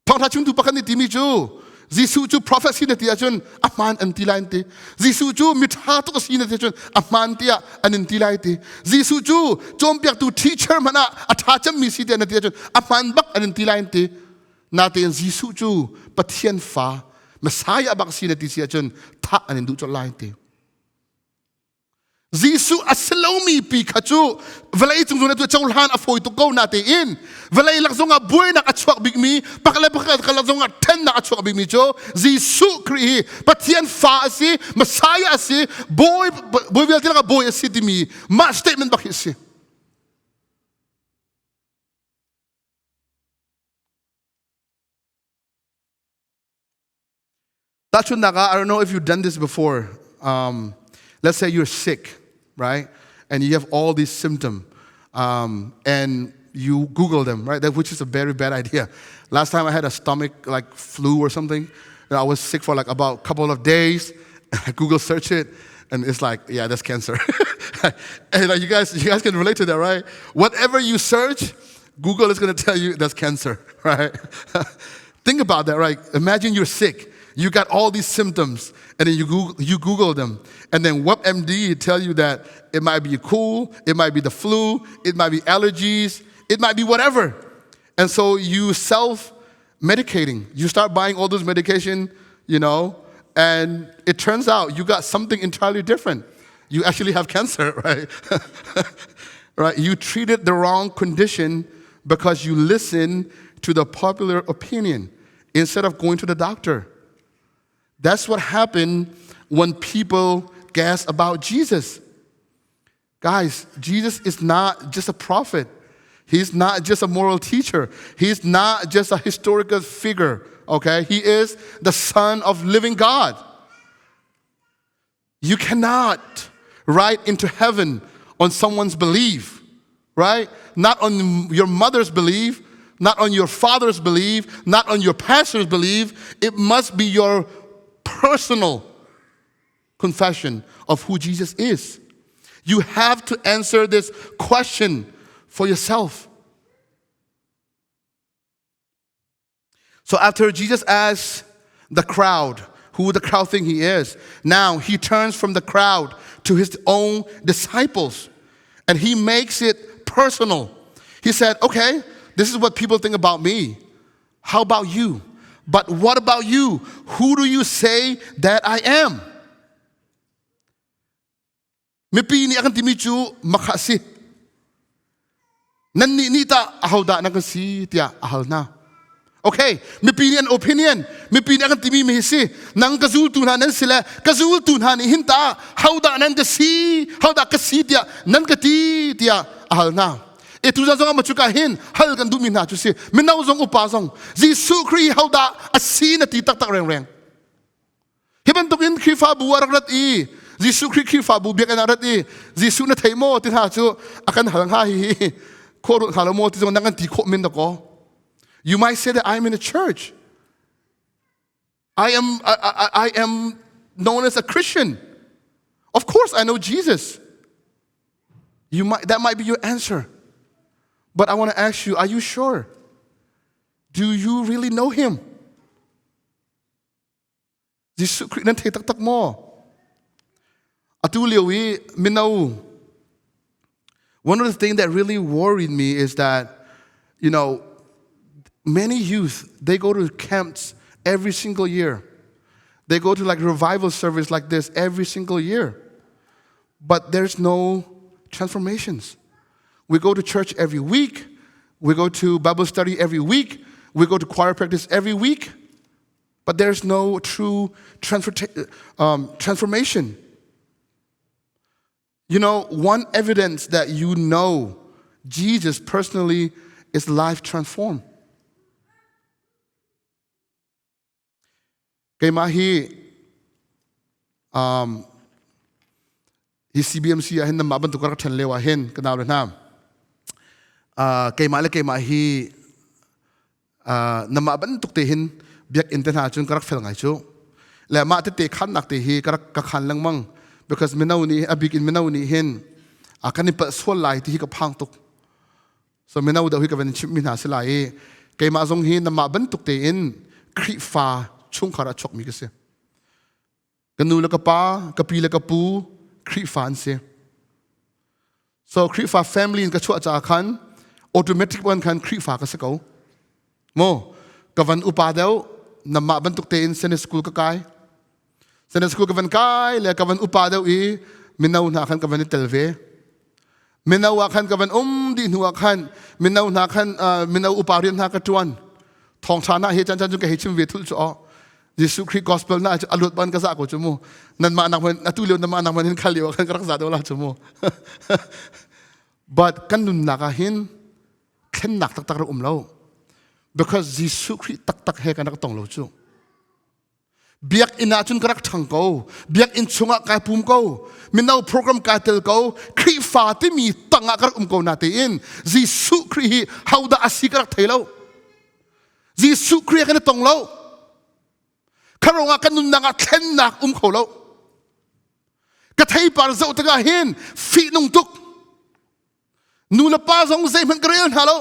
Thawngṭha chimtu pakhat nih timi cu Jesuh cu prophet si na ti ahcun a hmaan an ti lai an ti. Jesuh cu miṭha tuk a si na ti ahcun a hmaan tiah an in ti lai ti. Jesuh cu cawnpiaktu teacher hmanh ah a ṭha cemmi si tiah na ti ahcun a hmaan bak an in ti lai an ti. Natein Jesuh cu Pathian fa Messiah bak si na ti si ahcun thah an in duh colh lai an ti. Jesuh a si lomi pi kha cu vawlei cung zong atu cohlan a fawi tuk ko natein vawlei lak zongah buainak a chuak bikmi pakhat le pakhat lak zongah ṭhennak a chuak bikmi cu Jesuh Khrih hi Pathian fa a si Messiah a si bawi bawi vialte lakah bawi a si timi mah statement bak hi a si. Tahchunhnak ah, I don't know if you've done this before. Let's say you're sick, right? And you have all these symptoms, and you Google them, right? That, which is a very bad idea. Last time I had a stomach like flu or something, and I was sick for like about a couple of days. I Google search it, and it's like, yeah, that's cancer. And like you guys can relate to that, right? Whatever you search, Google is going to tell you that's cancer, right? Think about that, right? Imagine you're sick. You got all these symptoms, and then you Google them, and then WebMD tell you that it might be a cold, it might be the flu, it might be allergies, it might be whatever. And so you self-medicating. You start buying all those medication, and it turns out you got something entirely different. You actually have cancer, right? Right? You treated the wrong condition because you listen to the popular opinion instead of going to the doctor. That's what happened when people guess about Jesus. Guys, Jesus is not just a prophet. He's not just a moral teacher. He's not just a historical figure, okay? He is the Son of living God. You cannot ride into heaven on someone's belief, right? Not on your mother's belief, not on your father's belief, not on your pastor's belief. It must be your personal confession of who Jesus is. You have to answer this question for yourself. So after Jesus asked The crowd, who the crowd think he is. Now he turns from the crowd to his own disciples and he makes it personal. He said, Okay, this is what people think about me. How about you? But what about you? Who do you say that I am? Mipi nih a kan timi cu makha si. Nannih nih tah ahodah nan kan si tiah a hal hna. Okay, mipi nih an opinion, mipi nih a kan timi mi hi si. Nang ka zultu hna nan si le ka zultu hna nih hin tah hodah nan ka si, hodah ka si tiah nan ka ti tiah a hal hna. E tu zong ah macuka hin hal kan duhmi hna cu si. Mino zong upa zong Jesuh Khrih hodah a si na ti taktak rengreng. Hi bantukin Khrihfabu a rak rat i Jesuh Khrih Khrihfabu biakinn ah rat i Jesuh na thei maw ti hna cu a kan hal hnga hi hi khawh ruat hnga lo maw ti zong nan kan ti khawh men dakaw. You might say that I'm in a church. I am, I, I, I am known as a Christian. Of course, I know Jesus. You might, that might be your answer. But I want to ask you, are you sure? Do you really know him? Jesuh Khrih nan thei taktak maw? Atu lio i mino one of the things that really worried me is that you know many youth they go to camps every single year. They go to like revival service like this every single year. But there's no transformations. We go to church every week. We go to Bible study every week. We go to choir practice every week. But there's no true transformation. You know, one evidence that you know Jesus personally is life transformed. Keimah hi um, hi CBMC ah hin nanmah bantuk ka rak ṭhen lio ah hin ka nau le hna uh, keimah le keimah hi uh, nanmah bantuk te hin biakinn te hna cun ka rak fel ngai cu le mah tete khannak te hi ka rak ka khan lengmang because mino nih a bik in mino nih hin a kan i palh sual lai ti hi ka phang tuk So mino deuh hi ka van chimhmi hna si lai i keimah zong hi namah bantuk tein Khrihfa chungkhar ah chuakmi ka si. Ka nu le ka pa, ka pi le ka pu Khrihfa an si. So Khrihfa family in ka chuah caah khan automatic one khan Khrihfa ka si ko. Mo ka van upa deuh namah bantuk tein Sunday school ka kai. Sunday school ka van kai le ka van upa deuh i mino hna khan ka van i tel ve. Mino ah khan ka van um dih hnu ah khan mino hna khan mino upa rian hna ka ṭuan. Thawngṭha na he chan chan cu ka hei chim ve thul cu aw. Jesuh Khrih gospel na cu aluat ban ka za ko cu mu. Nanmah nak man atu lio nanmah nak man hin khal lio khan ka rak za deuh la cu mu. But kan nunnak ah hin thlennak taktak rak um lo. Because Jesuh Khrih taktak he kan rak tong lo cu. Biakinn ah cun ka rak ṭhang ko. Biakinn chungah kai pum ko. Mino program kai tel ko. Khrihfa timi tangah ka rak um ko natein Jesuh Khrih hi hodah a si ka rak thei lo. Jesuh Khrih kan i tong lo. Kha ruangah kan nunnak ah thlennak um kho lo. Ka theipar zoh tikah hin fihnung tuk. Nu le pa zong zeihmanh ka rel hna lo.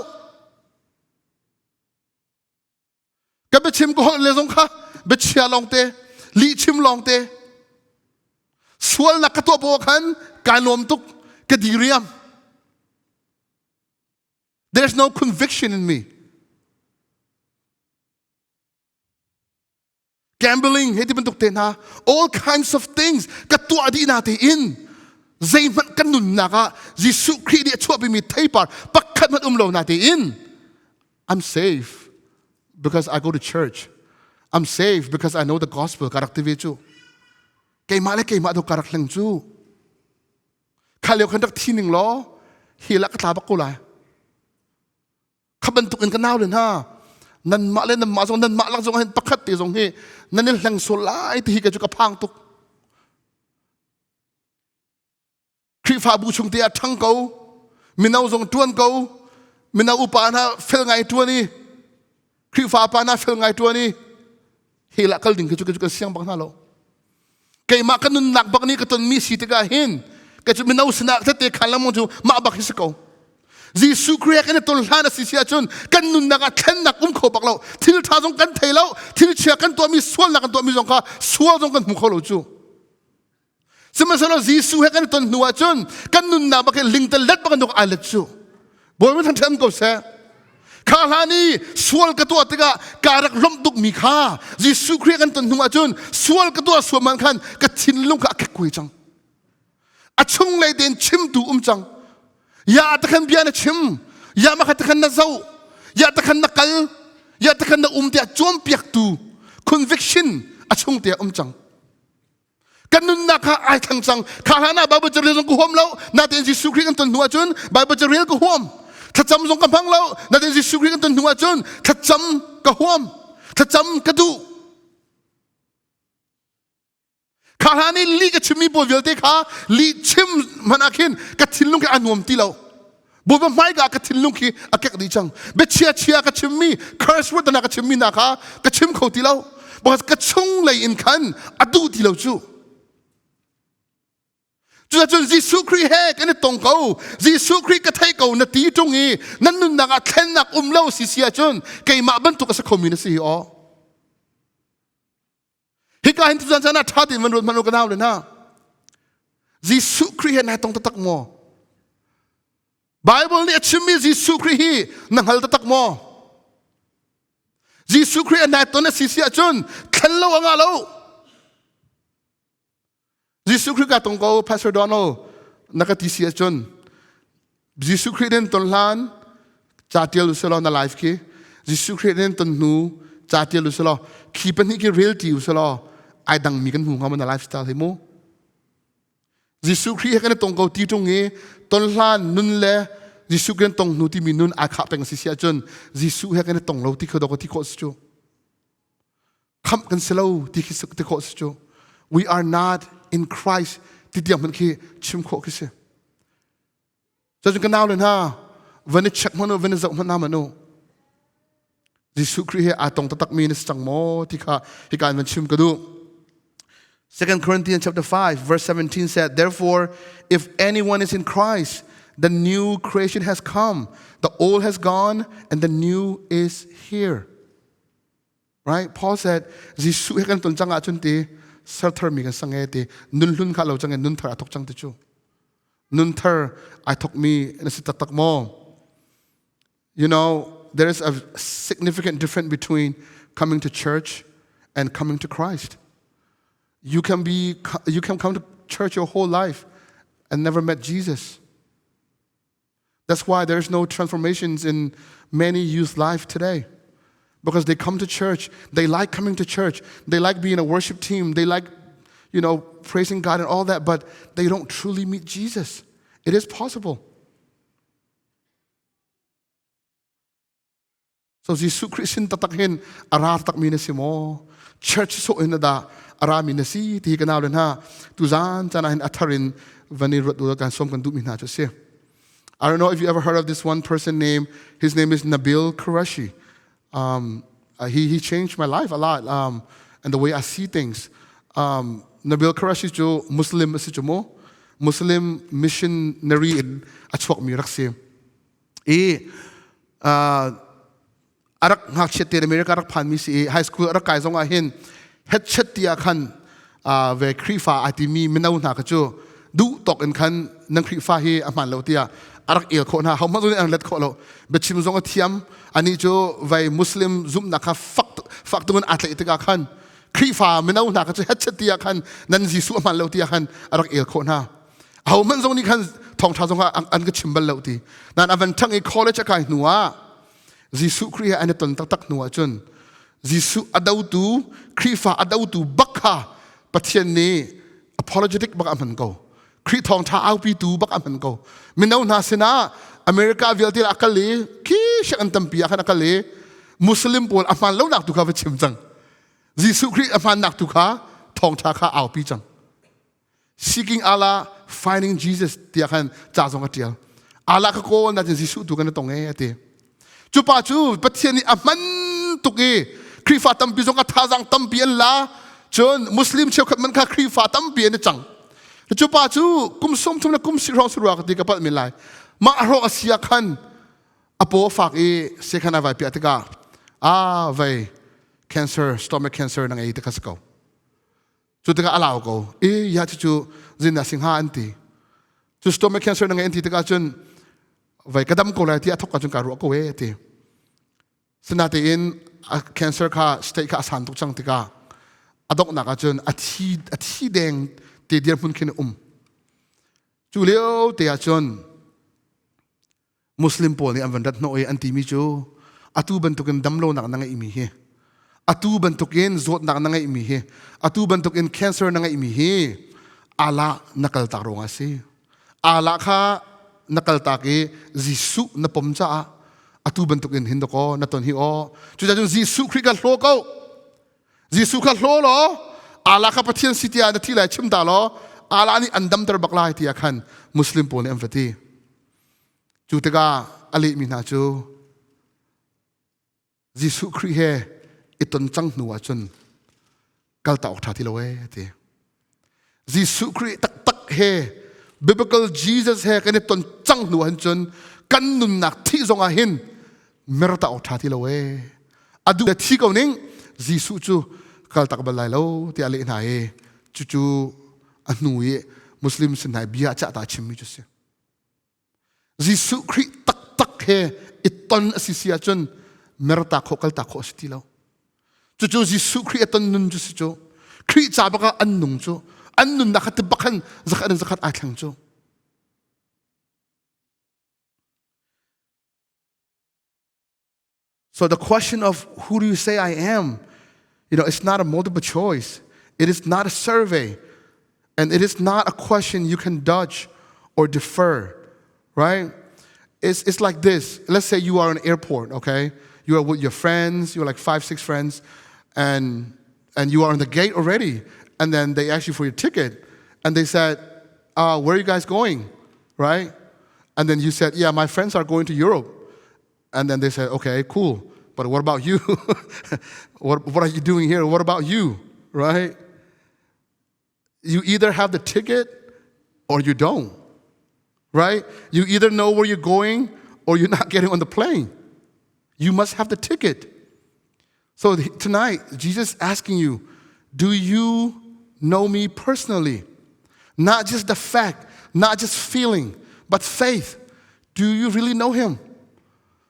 Ka biachim ka holh le zong kha biachia lawngte, lihchim lawngte, sualnak ka tuah poah khan kai lawm tuk, ka diriam. There's no conviction in me. Gambling hei ti bantuk te hna, all kinds of things ka tuah dih na te in zeihmanh kan nunnak ah Jesuh Khrih nih a chuahpimi theipar pakhat hmanh um lo na te in I'm safe because I go to church. I'm safe because I know the gospel ka rak ti ve cu. Keimah le keimah do ka rak hleng cu. Kha lio khan rak thi ning law hi la ka tla bak ko lai. Kha bantuk in ka nau le hna nanmah le nanmah zong nanmah lak zong hin pakhat te zong hi nan i hleng sual lai ti hi ka cu ka phang tuk. Khrihfabu chung te ah ṭhang ko mino zong ṭuan ko mino upa hna fel ngai ṭuan i Khrihfa pa hna fel ngai ṭuan i hi lah kal ding khi cu ka siang bak hna lo keimah ka nunnak bak nih ka tonmi si tikah hin ka cu mino sinah tete khan lamong cu mah bak hi si ko. Jesuh Khrih kan i ton hlan a si si ahcun kan nunnak ah thlennak um kho bak lo. Thil ṭha zong kan thei lo, thil chia kan tuahmi sualnak kan tuahmi zong kha sual zong kan hmu kho lo cu. Sihmanhsehlaw Jesuh he kan i ton hnu ahcun kan nunnak bak hi lingtel let bak in ai let cu. Bawipa thangṭhat ko seh. Kha hlan i sual ka tuah tikah ka rak lawmh tukmi kha Jesuh Khrih kan ton hnu ahcun sual ka tuah sualman khan ka thinlung kha a kekkuai cang. A chunglei tein chimtu um cang. Ya takhan bia na chim, ya makhat takhan na zoh, ya takhan na kal, ya takhan na um tiah cawnpiaktu conviction a chung te um cang. Kan nunnak kha ai thleng cang. Kha hlan ah Bible carel zong ka huam lo. Natein Jesuh Khrih kan ton hnu ahcun Bible carel ka huam. Thlacam zong ka hmang lo. Natein Jesuh Khrih kan ton hnu ahcun thlacam ka huam. Thlacam ka duh. Kha hlan i lih ka chimmi pawl vialte kha lih chim hmanh ah khin ka thinlung khi a nuam ti lo. Bawipa hmaika ka thinlung khi a kek dih cang. Biachia chia ka chimmi, curse word na ka chimmi hna kha ka chim kho ti lo. Because ka chung lei in khan a duh ti lo cu. Cucun Jesuh Khrih he kan i tong ko. Jesuh Khrih ka thei ko na ti ṭung i nan nunnak ah thlennak um lo si si ahcun keimah bantuk a si khomi na si hi aw. Hika hin tuzan caan ah ṭha tein van ruat hmanh u ka nau le hna. Jesuh Khrih he nai tong taktak maw? Bible nih a chimmi Jesuh Khrih hi na hngal taktak maw? Jesuh Khrih a nai ton a si si ahcun thlen lo a ngah lo. Jesuh Khrih ka tong ko Pastor Donald na ka ti si ahcun Jesuh Khrih den ton hlan ca tial u selaw na life khi Jesuh Khrih den ton hnu ca tial u selaw khi pahnih khi real ti u selaw ai dang mi kan hmu hnga na lifestyle hi mu Jesuh Khrih he kan i tong ko ti tung i ton hlan nun le Jesuh kan tong hnu timi nun ai khah peng si si ahcun Jesuh he kan i tong lo ti kho dok ti khawh si cu khamh kan si lo ti khi ti khawh si cu we are not in Christ ti tiang hmanh khi chim khawh khi si cun ka nau le hna van i check hmanh u van i zoh hmanh hna hmanh u Jesuh Khrih he aa tong taktak mi na si cang maw ti kha hika in van chim ka duh 2 Corinthians chapter 5 verse 17 said therefore if anyone is in Christ the new creation has come the old has gone and the new is here Right? Paul said, Jesuh he kan ton cang ahcun ti ser tharmi kan sang e ti nun hlun kha lo cang e nun thar a thok cang ti cu. Nun thar ai thokmi na si taktak maw? You know, there is a significant difference between coming to church and coming to Christ. You can be you can come to church your whole life and never met Jesus. That's why there's no transformations in many youth life today. Because they come to church, they like coming to church, they like being a worship team, they like, you know, praising God and all that, but they don't truly meet Jesus. It is possible. So Jesuh Khrih sin taktak hin a ra takmi na si maw? Church sawh in dah a rami na si ti hi ka nau le hna tuzan caan ah hin a thar in van i ruat u kan sawm kan duhmi hna cu a si. I don't know if you ever heard of this one person name. His name is Nabil Qureshi. He changed my life a lot and the way I see things. Nabil Qureshi cu Muslim a si cu mu. Muslim missionary in a chuakmi rak si. I a rak ngakchiat te America rak phanmi si i high school a rak kai zong ah hin headchat ti ah khan ve Khrihfa ai timi mino hna kha cu duh tawk in khan nan Khrihfa hi a hmaan lo tiah a rak el khawh hna ho hmanh zong an let khawh lo biachim zong a thiam ani cu vai Muslim zumhnak kha fak fak tung in aa tlaih tikah khan Khrihfa mino hna kha cu headchat ti ah khan nan Jesuh a hmaan lo tiah khan a rak el khawh hna ahohmanh zong nih khan thawngṭha zong an ka chim bal lo ti nain a van ṭhang i college a kai hnu ah Jesuh Khrih he an i ton taktak hnu ah cun Jesuh a dotu Khrihfa a dotu bak kha Pathian nih apologetic bak a hman ko Khrih thawngṭha aupitu bak a hman ko mino hna sinah America vialte a kal i khi shek an tampi ah khan a kal i Muslim pawl a hmaan lonak tu kha va chim cang Jesuh Khrih a hmaannak tu kha thawngṭha kha aupi cang Seeking Allah, finding Jesus tiah khan ca zong a ṭial. Allah ka kawl nain Jesuh tu kan i tong e a ti. Cu pa cu Pathian nih a hman tuk i Khrihfa tampi zong a thazaang tampi an la. Cun Muslim cheukhat man kha Khrihfa tampi an i cang. Cu pa cu kum 30 le kum si hrawng si rua ka ti ka palh men lai. Mah a hrawk a si ah khan a paw a fak i sekhan a vai piah tikah a vei cancer stomach cancer na ngei ti kha si ko. Cu tikah a lau ko. E ya cu zindah si hnga an ti. Cu stomach cancer na ngei an ti tikah cun vai ka dam ko lai ti a thok ahcun ka ruah ko e ti. Sinatein a cancer kha state kha a san tuk cang tikah a donghnak ahcun a thi a thi deng te dirhmun khin a um. Cu lio te ahcun Muslim pawl nih an van rat hnawh i an timi cu atu bantukin damlonak na ngeihmi hi atu bantukin zawtnak na ngeihmi hi atu bantukin cancer na ngeihmi hi Allah na kaltak ruangah a si. Allah kha na kaltak i Jesuh na pom caah atu bantukin hin dakaw na ton hi aw. Cucaah cun Jesuh Khrih kha hlaw ko. Jesuh kha hlaw law Allah kha Pathian si tiah na thi lai chim ta law Allah nih an damter bak lai tiah khan Muslim pawl nih an va ti. Cu tikah a lehmi hna cu Jesuh Khrih he i ton cang hnu ahcun kalta awk ṭha ti lo ee ti. Jesuh Khrih taktak he biblical Jesus he kan i ton cang hnu ahhin cun kan nunnak thih zong ah hin merta awk ṭha ti lo ee. A duh thi ko ning Jesuh cu kaltak bal lai lo tiah a leh hna i cucu a hnu i Muslim sin hna i bia cah ta chimmi cu si. Jesuh Khrih taktak he i ton a si si ahcun merta khawh kalta khawh a si ti lo. Cucu Jesuh Khrih a ton nun cu si cu. Khrih ca bak ah an nung cu. An nunnak kha ti bak khan zakhat in zakhat ai thleng cu. So the question of who do you say I am, you know, it's not a multiple choice. It is not a survey. And it is not a question you can dodge or defer, right? It's, it's like this. Let's say you are in an airport, okay? You are with your friends, you're like five, six friends, and, and you are on the gate already. And then they ask you for your ticket. And they said, uh, where are you guys going, right? And then you said, yeah, my friends are going to Europe. And then they said, okay, cool. But what about you? what, what are you doing here? What about you? Right? You either have the ticket or you don't. Right? You either know where you're going or you're not getting on the plane. You must have the ticket. So tonight, Jesus is asking you, do you know me personally? Not just the fact, not just feeling, but faith. Do you really know him?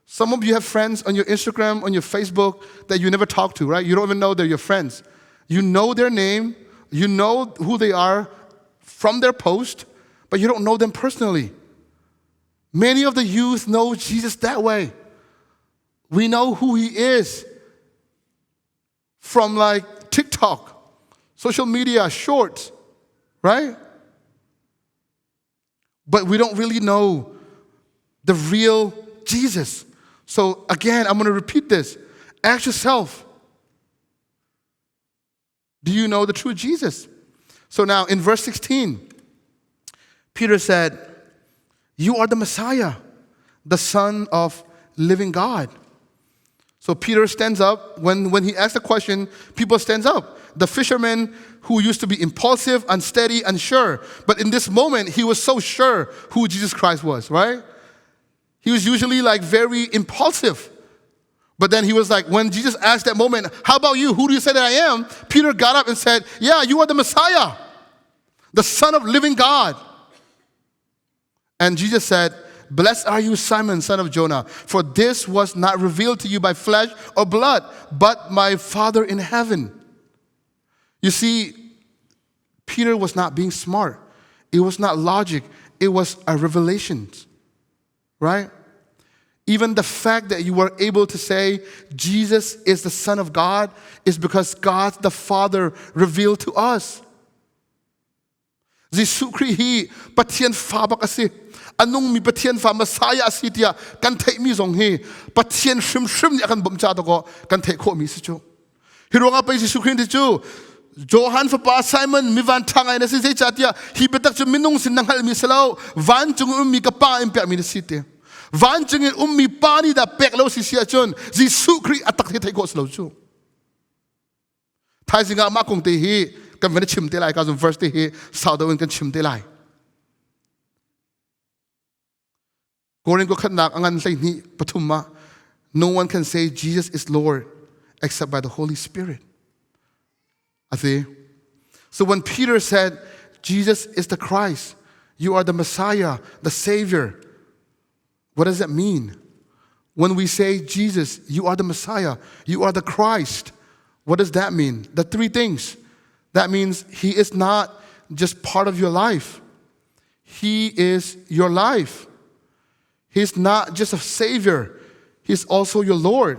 Some of you have friends on your Instagram, on your Facebook that you never talk to, right? You don't even know they're your friends. You know their name, you know who they are from their post, but you don't know them personally. Many of the youth know Jesus that way. We know who he is from like TikTok, social media, shorts, right? But we don't really know the real Jesus. So again, I'm going to repeat this. Ask yourself, do you know the true Jesus? So now in verse 16, Peter said, You are the Messiah, the Son of living God. So Peter stands up. When, when he asks the question, people stands up. The fisherman who used to be impulsive, unsteady, unsure. But in this moment, he was so sure who Jesus Christ was, right? He was usually like very impulsive. But then he was like, when Jesus asked that moment, How about you? Who do you say that I am? Peter got up and said, Yeah, you are the Messiah, the Son of living God. And Jesus said, Blessed are you, Simon, son of Jonah, for this was not revealed to you by flesh or blood, but my Father in heaven. You see, Peter was not being smart. It was not logic. It was a revelation, right? Even the fact that you were able to say Jesus is the Son of God is because God the Father revealed to us. Jesuh Khrih hi Pathian fa bak a si. A nungmi Pathian fa Messiah a si tiah kan theihmi zong hi Pathian hrimhrim nih a kan bawmh ca dawkaw kan theih khawhmi si cu. Hi ruangah pei Jesuh Khrih cu Johan fapa Simon mi van ṭha ngai na si zeicahtiah hi biatak cu minung sin na hngalhmi si lo vancung in ummi ka pa in pekmi na si ti. Vancung in ummi pa nih dah pek lo si si ahcun Jesuh Khrih a tak hi theih khawh si lo cu. Thaizing ah mah kong te hi kan van chim te lai ka zum verse te hi sau deuh in kan chim te lai. Korin ko khatnak angan 12 pathum ah no one can say Jesus is Lord except by the Holy Spirit. Ati. So when Peter said Jesus is the Christ, you are the Messiah, the Savior, what does that mean? When we say, Jesus, you are the Messiah, you are the Christ, what does that mean? The three things. That means He is not just part of your life, He is your life. He's not just a Savior, He's also your Lord.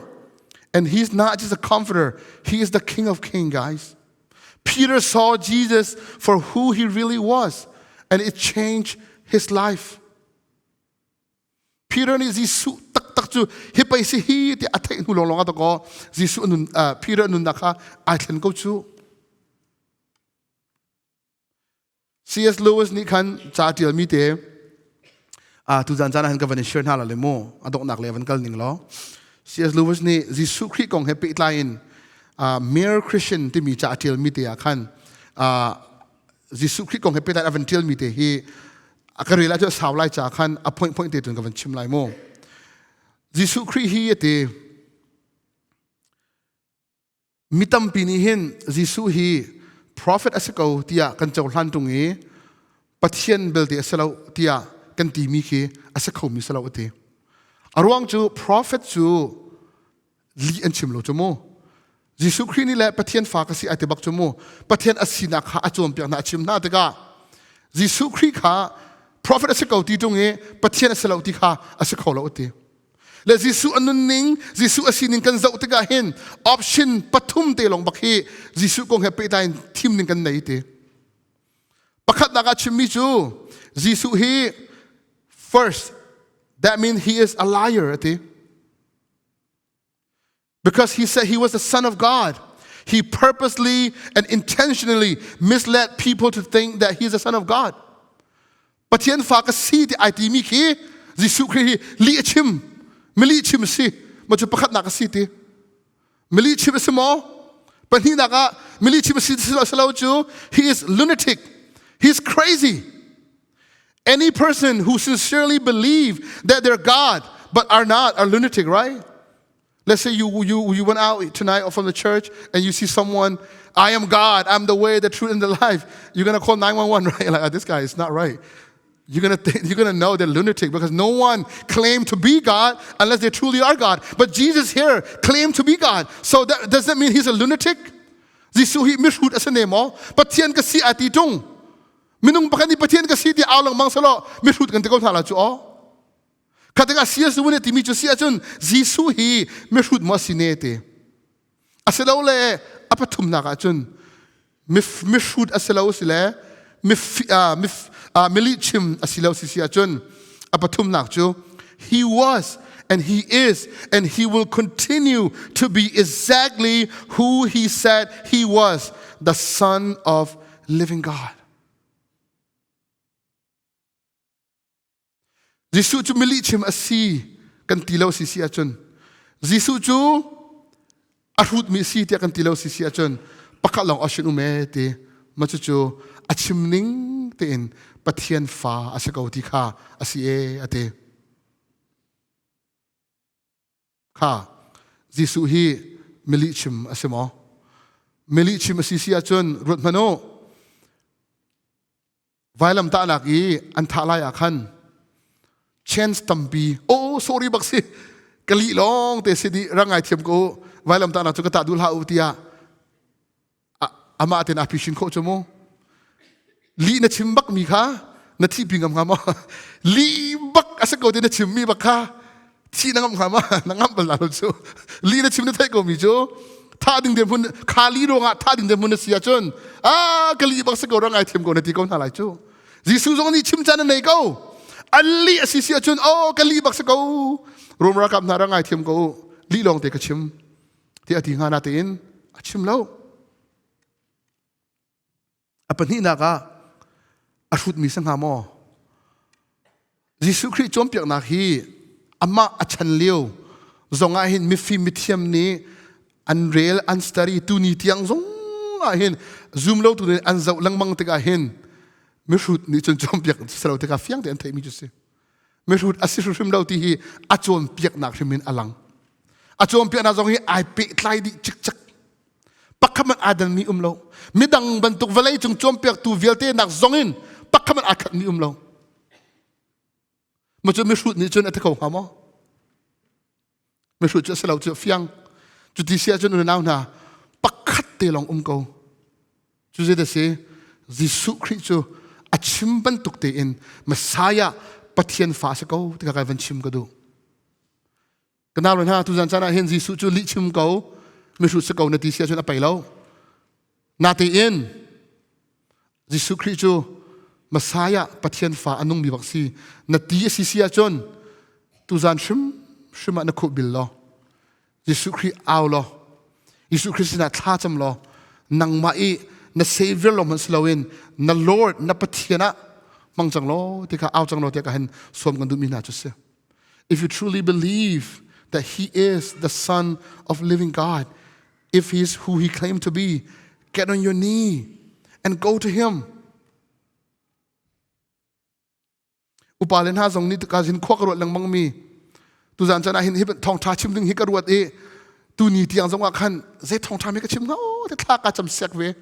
And He's not just a comforter, He is the King of Kings, guys. Peter saw Jesus for who he really was, and it changed his life. Peter nih Jesuh taktak cu hi pei si hi ti a theih hnu lawnglawng ah dakaw Jesuh nun Peter nunnak kha ai thlen ko cu. C.S. Lewis nih khan ca ṭialmi te tuzan caan ah hin ka van in share hna la le mu a donghnak le van kal ning law C.S. Lewis nih Jesuh Khrih kong he pehtlai in Mere Christian timi ca a ṭialmi te ah khan Jesuh Khrih kong he pehtlai a van ṭialmi te hi a ka rel ahcun sau lai ca khan a point point te cun ka van chim lai mu Jesuh Khrih hi a ti Mi tampi nih hin Jesuh hi prophet a si ko tiah kan cohlan ṭung i Pathian belte a si lo tiah kan timi khi a si khomi si lo a ti. A ruang cu prophet cu lih an chim lo cu mu. Jesuh Khrih nih le Pathian fa ka si ai ti bak cu mu. Pathian a sinak kha a cawnpiak hna a chim hna tikah Jesuh Khrih kha prophet a si ko ti ṭung i Pathian a si lo ti kha a si kho lo a ti. Le Jesuh a nunning, Jesuh a sining kan zoh tikah hin option pathum te lawng bak hi Jesuh kong he pehtlai in thim ning kan nei ti. Pakhatnak ah chimmi cu Jesuh hi first that means he is a liar ati. Because he said he was the son of God. He purposely and intentionally misled people to think that he is the son of God. Pathian fa ka si ti ai timi khi Jesuh Khrih hi lih a chim mili chim si ma cu pakhatnak a si ti mili chim a si maw pahnihnak ah mili chim a si si lo cu he is lunatic he is crazy any person who sincerely believe that they're God but are not are lunatic right Let's say you, you, you went out tonight from the church and you see someone, I am God, I'm the way, the truth, and the life. You're gonna call 911, right? Like, oh, this guy is not right. You're gonna, think, you're gonna know they're lunatic because no one claimed to be God unless they truly are God. But Jesus here claimed to be God. So that, does that mean he's a lunatic? Jesuh hi mihrut a si ne maw? Pathian ka si a ti tung. Minung pakhat nih Pathian ka si ti au lengmang selaw mihrut kan ti ko hna la cu aw. Kha tikah C.S. Lewis nih timi cu si ahcun Jesuh hi mihrut maw a si ne ti. A si lo le a pathumnak ahcun mihrut a si lo si le milihchim a si lo si si ahcun a pathumnak cu he was and he is and he will continue to be exactly who he said he was the son of living God. Jesuh cu milihchim a si kan ti lo si si ahcun Jesuh cu a hrutmi a si tiah kan ti lo si si ahcun pakhat lawng option um ee ti ma cucu a chim ning tein Pathian fa a si ko ti kha a si ee a ti. Kha Jesuh hi milihchim a si maw? Milihchim a si si ahcun ruat hmanh u. Vailamtahnak i an thah lai ah khan chance tampi oh sorry bak si ka lih lawng te si di rak ngai thiam ko vailamtahnak cu ka tah duh hlah u tiah amah ten a phishin khawh cu mu lih na chim bak mi kha na thi pi ngam ngam lih bak a si ko te na chim mi bak kha thi na ngam hnga ma na ngam bal la lo cu li na chim na theih ko mi cu tha ding den mun kha li ruangah tha ding den mun na si ahcun a ka li bak si ko rang ai thiam ko na ti ko hna lai cu Jesuh zong nih chim caan a nei ko an li a si si ahcun oh ka li bak si ko Rom ralkap hna rang ai thiam ko li lawng te ka chim ti a ti hnga na tein a chim lo A pahnihnak ah a hrutmi si hnga maw? Jesuh Khrih cawnpiaknak hi amah a chan lio zong ah hin mifim mithiam nih an rel an study tuni tiang zong ah hin zum lo tu nih an zoh lengmang tikah hin mihrut nih cun cawnpiak si lo tikah fiang te an theihmi cu si. Mihrut a si hrimhrim lo ti hi a cawnpiaknak hrim in a lang. A cawnpiaknak zong hi ai pehtlai dih cikcek. Pakhat man aa danmi um lo. Midang bantuk vawlei cung cawnpiaktu vialte nak zong in pakhat man aa khatmi um lo. Macu mihrut nih cun a ti kho hnga maw? Mihrut cu a si lo cu fiang. Cuti si ahcun unau hna pakhat te lawng um ko. Cu zei si Jesuh Khrih cu a chim bantuk tein Messiah Pathian fa a si ko ti kai van chim ka duh. Ka nau le hna tuzan caan ah hin Jesuh cu lih chim ko mihrut si ko na ti si ahcun a pei lo. Natein Jesuh Khrih cu Messiah Pathian fa a nungmi bak si na ti a si si ahcun tuzan hrim hrim ah na khuh bil law Jesuh Khrih au law Jesuh Khrih sinah thla cam law nangmah i na Savior lawng hmanh si loin na Lord na Pathian ah hmang cang law ti kha au cang law ti ka hin sawm kan duhmi hna cu si. If you truly believe that he is the son of living God, if he is who he claimed to be, get on your knee and go to him. Upa le hna zong nih ka zin khua ka ruat lengmang mi tuzan chan ah hin hi thawngtha chim ding hi ka ruat i tu ni tiang zong ah khan zei thawngtha mi ka chim hnga o te thla ka cam siak ve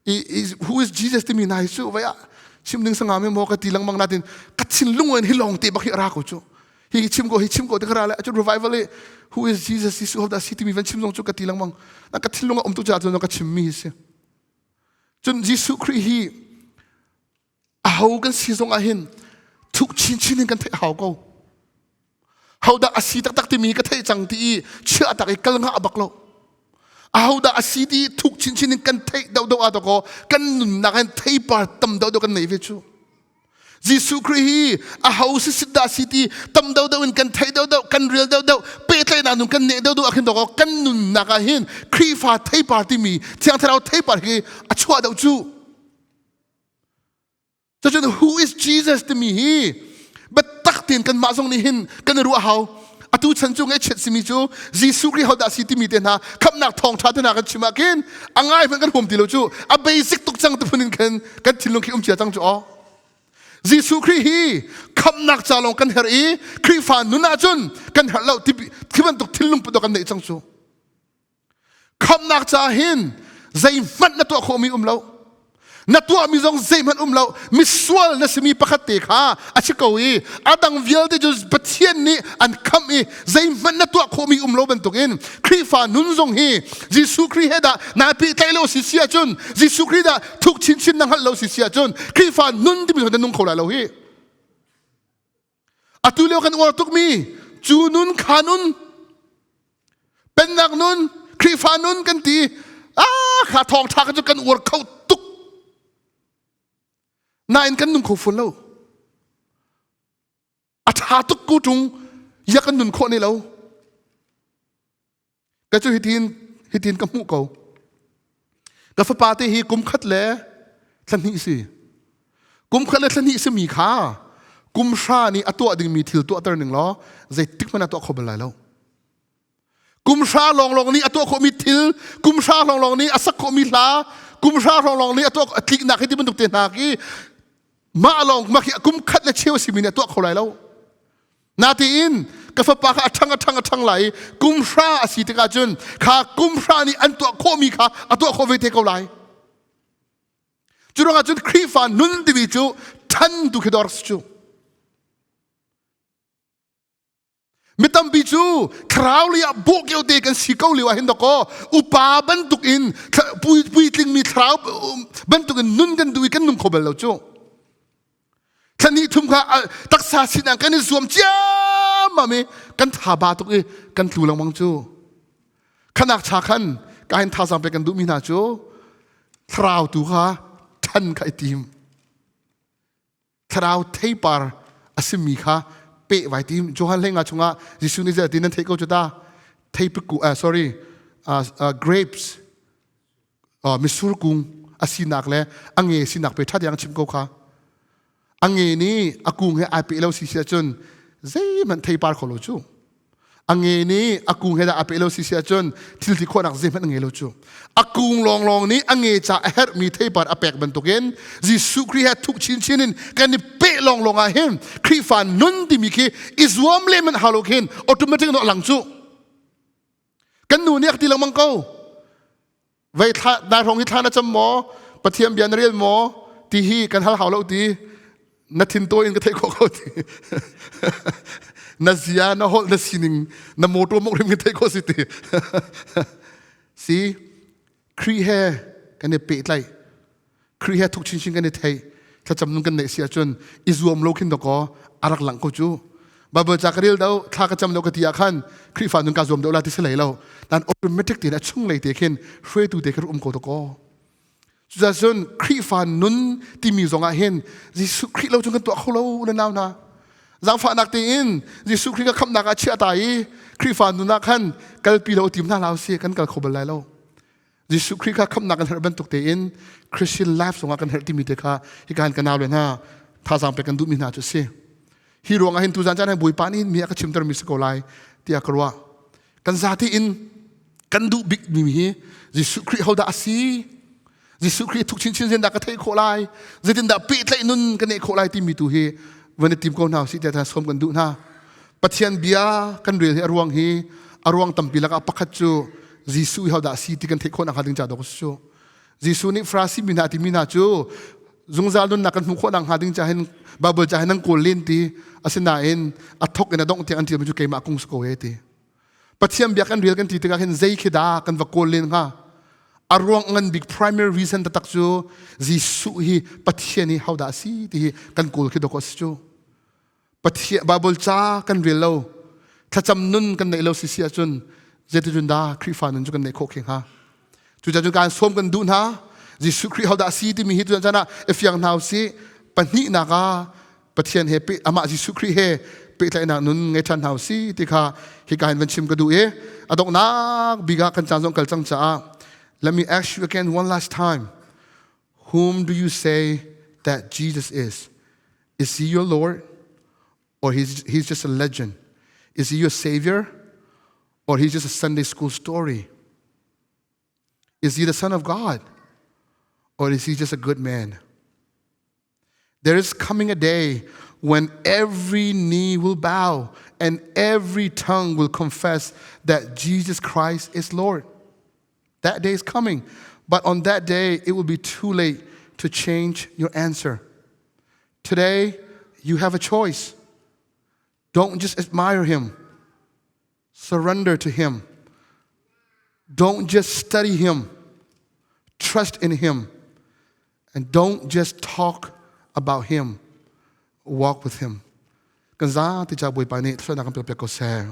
i who is Jesus timi na hi cu vai ah chim ding sanga me mo ka ti lengmang natin ka thinlung in hi long te bak hi ra ko cu hi chim ko hi chim ko te ka ra le chu revival i who is Jesus si su da si timi van chim zong cu ka ti lengmang na ka thinlung a um tu cha cu ka chim mi hi si cun Jesuh Khrih hi aho kan si zong ah hin thuk chinchin in kan theih hau ko hodah a si taktak timi ka theih cang ti i chiah tak i kal ngah bak lo ahodah a si ti thuk chinchin in kan theih deuh ah dakaw kan nunnak hin theipar tam deuh deuh kan nei ve cu Jesuh Khrih hi aho si sit dah si ti tam deuh deuh in kan theih deuh deuh kan rel deuh deuh pehtlaihnak nun kan neh deuh deuh ah khin dakaw kan nunnak ah hin Khrihfa theipar timi Thiang Thlarau theipar hi a chuah deuh cu Cucun who is Jesus timi hi biatak tein kanmah zong nih hin kan i ruah hau. Atu chan cu ngaihchiat simi cu Jesuh Khrih hodah si timi te hna khamhnak thawngṭha te hna kan chim ah khin a ngai hmanh kan huam ti lo cu a basic tuk cang ti phun in khin kan thinlung khi um cia cang cu aw. Jesuh Khrih hi khamhnak ca lawng kan herh i Khrihfa nun ahcun kan herh lo ti khi bantuk thinlung put kan neih cang cu. Khamhnak caah hin zeihmanh na tuah khawhmi um lo. Na tuahmi zong zeihmanh um lo. Misual na simi pakhat te kha a si ko i a dang vialte cu Pathian nih an khamh i zeihmanh na tuah khawhmi um lo bantukin Khrihfa nun zong hi Jesuh Khrih he dah naa pehtlaih lo si si ahcun Jesuh Khrih dah thuk chinchin na hngalh lo si si ahcun Khrihfa nun timi na nung kho lai lo hi. Atu lio kan uar tukmi cu nun kha nun pennak nun Khrihfa nun kan ti ah kha thawngṭha kha cu kan uar kho tuk nain kan nung kho fawn lo a ṭha tuk ku ṭung ya kan nun khawh ne lo Ka cu hitin hitin ka hmuh ko. Ka fapa te hi kum khat le thla hnih si. Kum khat le thla hnih simi kha kum hra nih a tuah dingmi thil tuahter ning law zeitik hmanh a tuah kho bal lai lo. Kum hra lawnglawng nih a tuah khawhmi thil, kum hra lawnglawng nih a sak khawhmi hla, kum hra lawnglawng nih a tuah a tliknak hi ti bantuk te hna khi mah lawng mah khi kum khat le cheu a simi nih a tuah kho lai lo. Natein ka fapa kha a ṭhang a ṭhang a ṭhang lai i kum hra a si tikah cun kha kum hra nih an tuah khawhmi kha a tuah khawh ve te ko lai. Cu ruangah cun Khrihfa nun timi cu ṭhan tu khi dawr si cu. Mi tampi cu thlarau lei ah bawhkeu te kan si ko lio ah hin dawkaw upa bantuk in puitlingmi thlarau bantuk in nun kan duh i kan nung kho bal lo cu. Thla thum kha taksa sinak kan i zuam ciammam i kan tha ba tuk i kan tlu lengmang cu. Khanak cha khan ka hin thazaang pek kan duhmi hna cu thlarau tu kha ṭhan kha i tim. Thlarau theipar a simi kha peh vai tim. Johan hlenga chungah Jesuh nih zei ti nan theih ko cu ta. Theipiku sorry grapes misur kung a sinak le a nge sinak pe ṭha tiang chim ko kha a nge nih a kung he ai pe lo si si ahcun zeihmanh theipar kho lo cu. A nge nih a kung he dah a peh lo si si ahcun thil ti khawhnak zeihmanh a ngei lo cu. A kung lawnglawng nih a nge ca a herhmi theipar a pek bantukin Jesuh Khrih he thuk chinchin in kan i peh lawnglawng ah hin Khrihfa nun timi khi i zuam le man hau lo khin automatic in a lang cu. Kan nu nih a ti lengmang ko. Vei thla dai hrawng hi thla na cam maw? Pathian bia na rel maw? Ti hi kan hal hau lo ti. Na thin tawi in ka theih khawh ko ti. Na zia, na holh, na sining, na motor mok rim kan theih khawh si ti. Si, Khrih he kan i pehtlaih. Khrih he thuk chinchin kan i theih thlacam nun kan neih si ahcun i zuam lo khin dakaw a rak lang ko cu Bible ca ka rel do thla ka cam do ka ti ah khan Khrihfa nun ka zuam deuh la ti si lei lo nan automatic tein a chung lei te khin hruaitu te khin um ko dakaw cucacun Khrihfa nun timi zong ah hin Jesuh Khrih lo cun kan tuah kho lo na nau hna zaangfahnak tein Jesuh Khrih ka khamnak ah chiah ta i Khrihfa nun ah khan kalpi lo tim hna hlah usih kan kal kho bal lai lo Jesuh Khrih kha khamhnak kan herh bantuk tein Christian life zongah kan herh timi te kha hika hin ka nau le hna thazaang pek kan duhmi hna cu a si. Hi ruangah hin tuzan caan hin Bawipa nih mi a ka chimter mi si ko lai tiah ka ruah. Kan zati in kan duh bik mi hi Jesuh Khrih hodah a si? Jesuh Khrih thuk chinchin zen dah ka theih khawh lai? Zeitindah pehtlaih nun ka neih khawh lai timi tu hi van i tim ko hna usih tiah sawm kan duh hna. Pathian bia kan rel hi a ruang hi a ruang tampi lakah pakhat cu Jesuh hi hodah si ti kan theih khawh nakhnga ding ca dawk a si cu. Jesuh nih Farasi mi hna timi hna cu zungzal nunnak kan hmuh khawh nakhnga ding ca hin Bible ca hin nan kawl len ti asinain a thok in a dongh tiang an ṭialmi cu keimah kung si ko e ti. Pathian bia kan rel kan ti tikah hin zei khi dah kan va kawl len hnga? A ruang ngan bik primary reason taktak cu Jesuh hi Pathian hi hodah a si ti hi kan kawl khi dawk a si cu. Pathian Bible ca kan rel lo thlacam nun kan neih lo si si ahcun zeiticun dah Khrihfa nun cu kan neih khawh khe hnga cucaah cun kaan sawm kan duh hna Jesuh Khrih hodah si timi hi tuan caan ah i fiang hna usih pahnihnak ah Pathian he amah Jesuh Khrih he pehtlaihnak nun ngei ṭhan hna usih ti kha hika hin van chim ka duh i a donghnak bik ah kan caan zong kal cang caah let me ask you again one last time whom do you say that Jesus is Is he your Lord or he's just a legend? Is he your savior or he's just a Sunday school story? Is he the Son of God or is he just a good man? There is coming a day when every knee will bow and every tongue will confess that Jesus Christ is Lord. That day is coming. But on that day, it will be too late to change your answer. Today, you have a choice. Don't just admire him, surrender to him. Don't just study him, trust in him. And don't just talk about him, walk with him. Kan za ti cha Bawipa nih thluanak kan pek ko seh.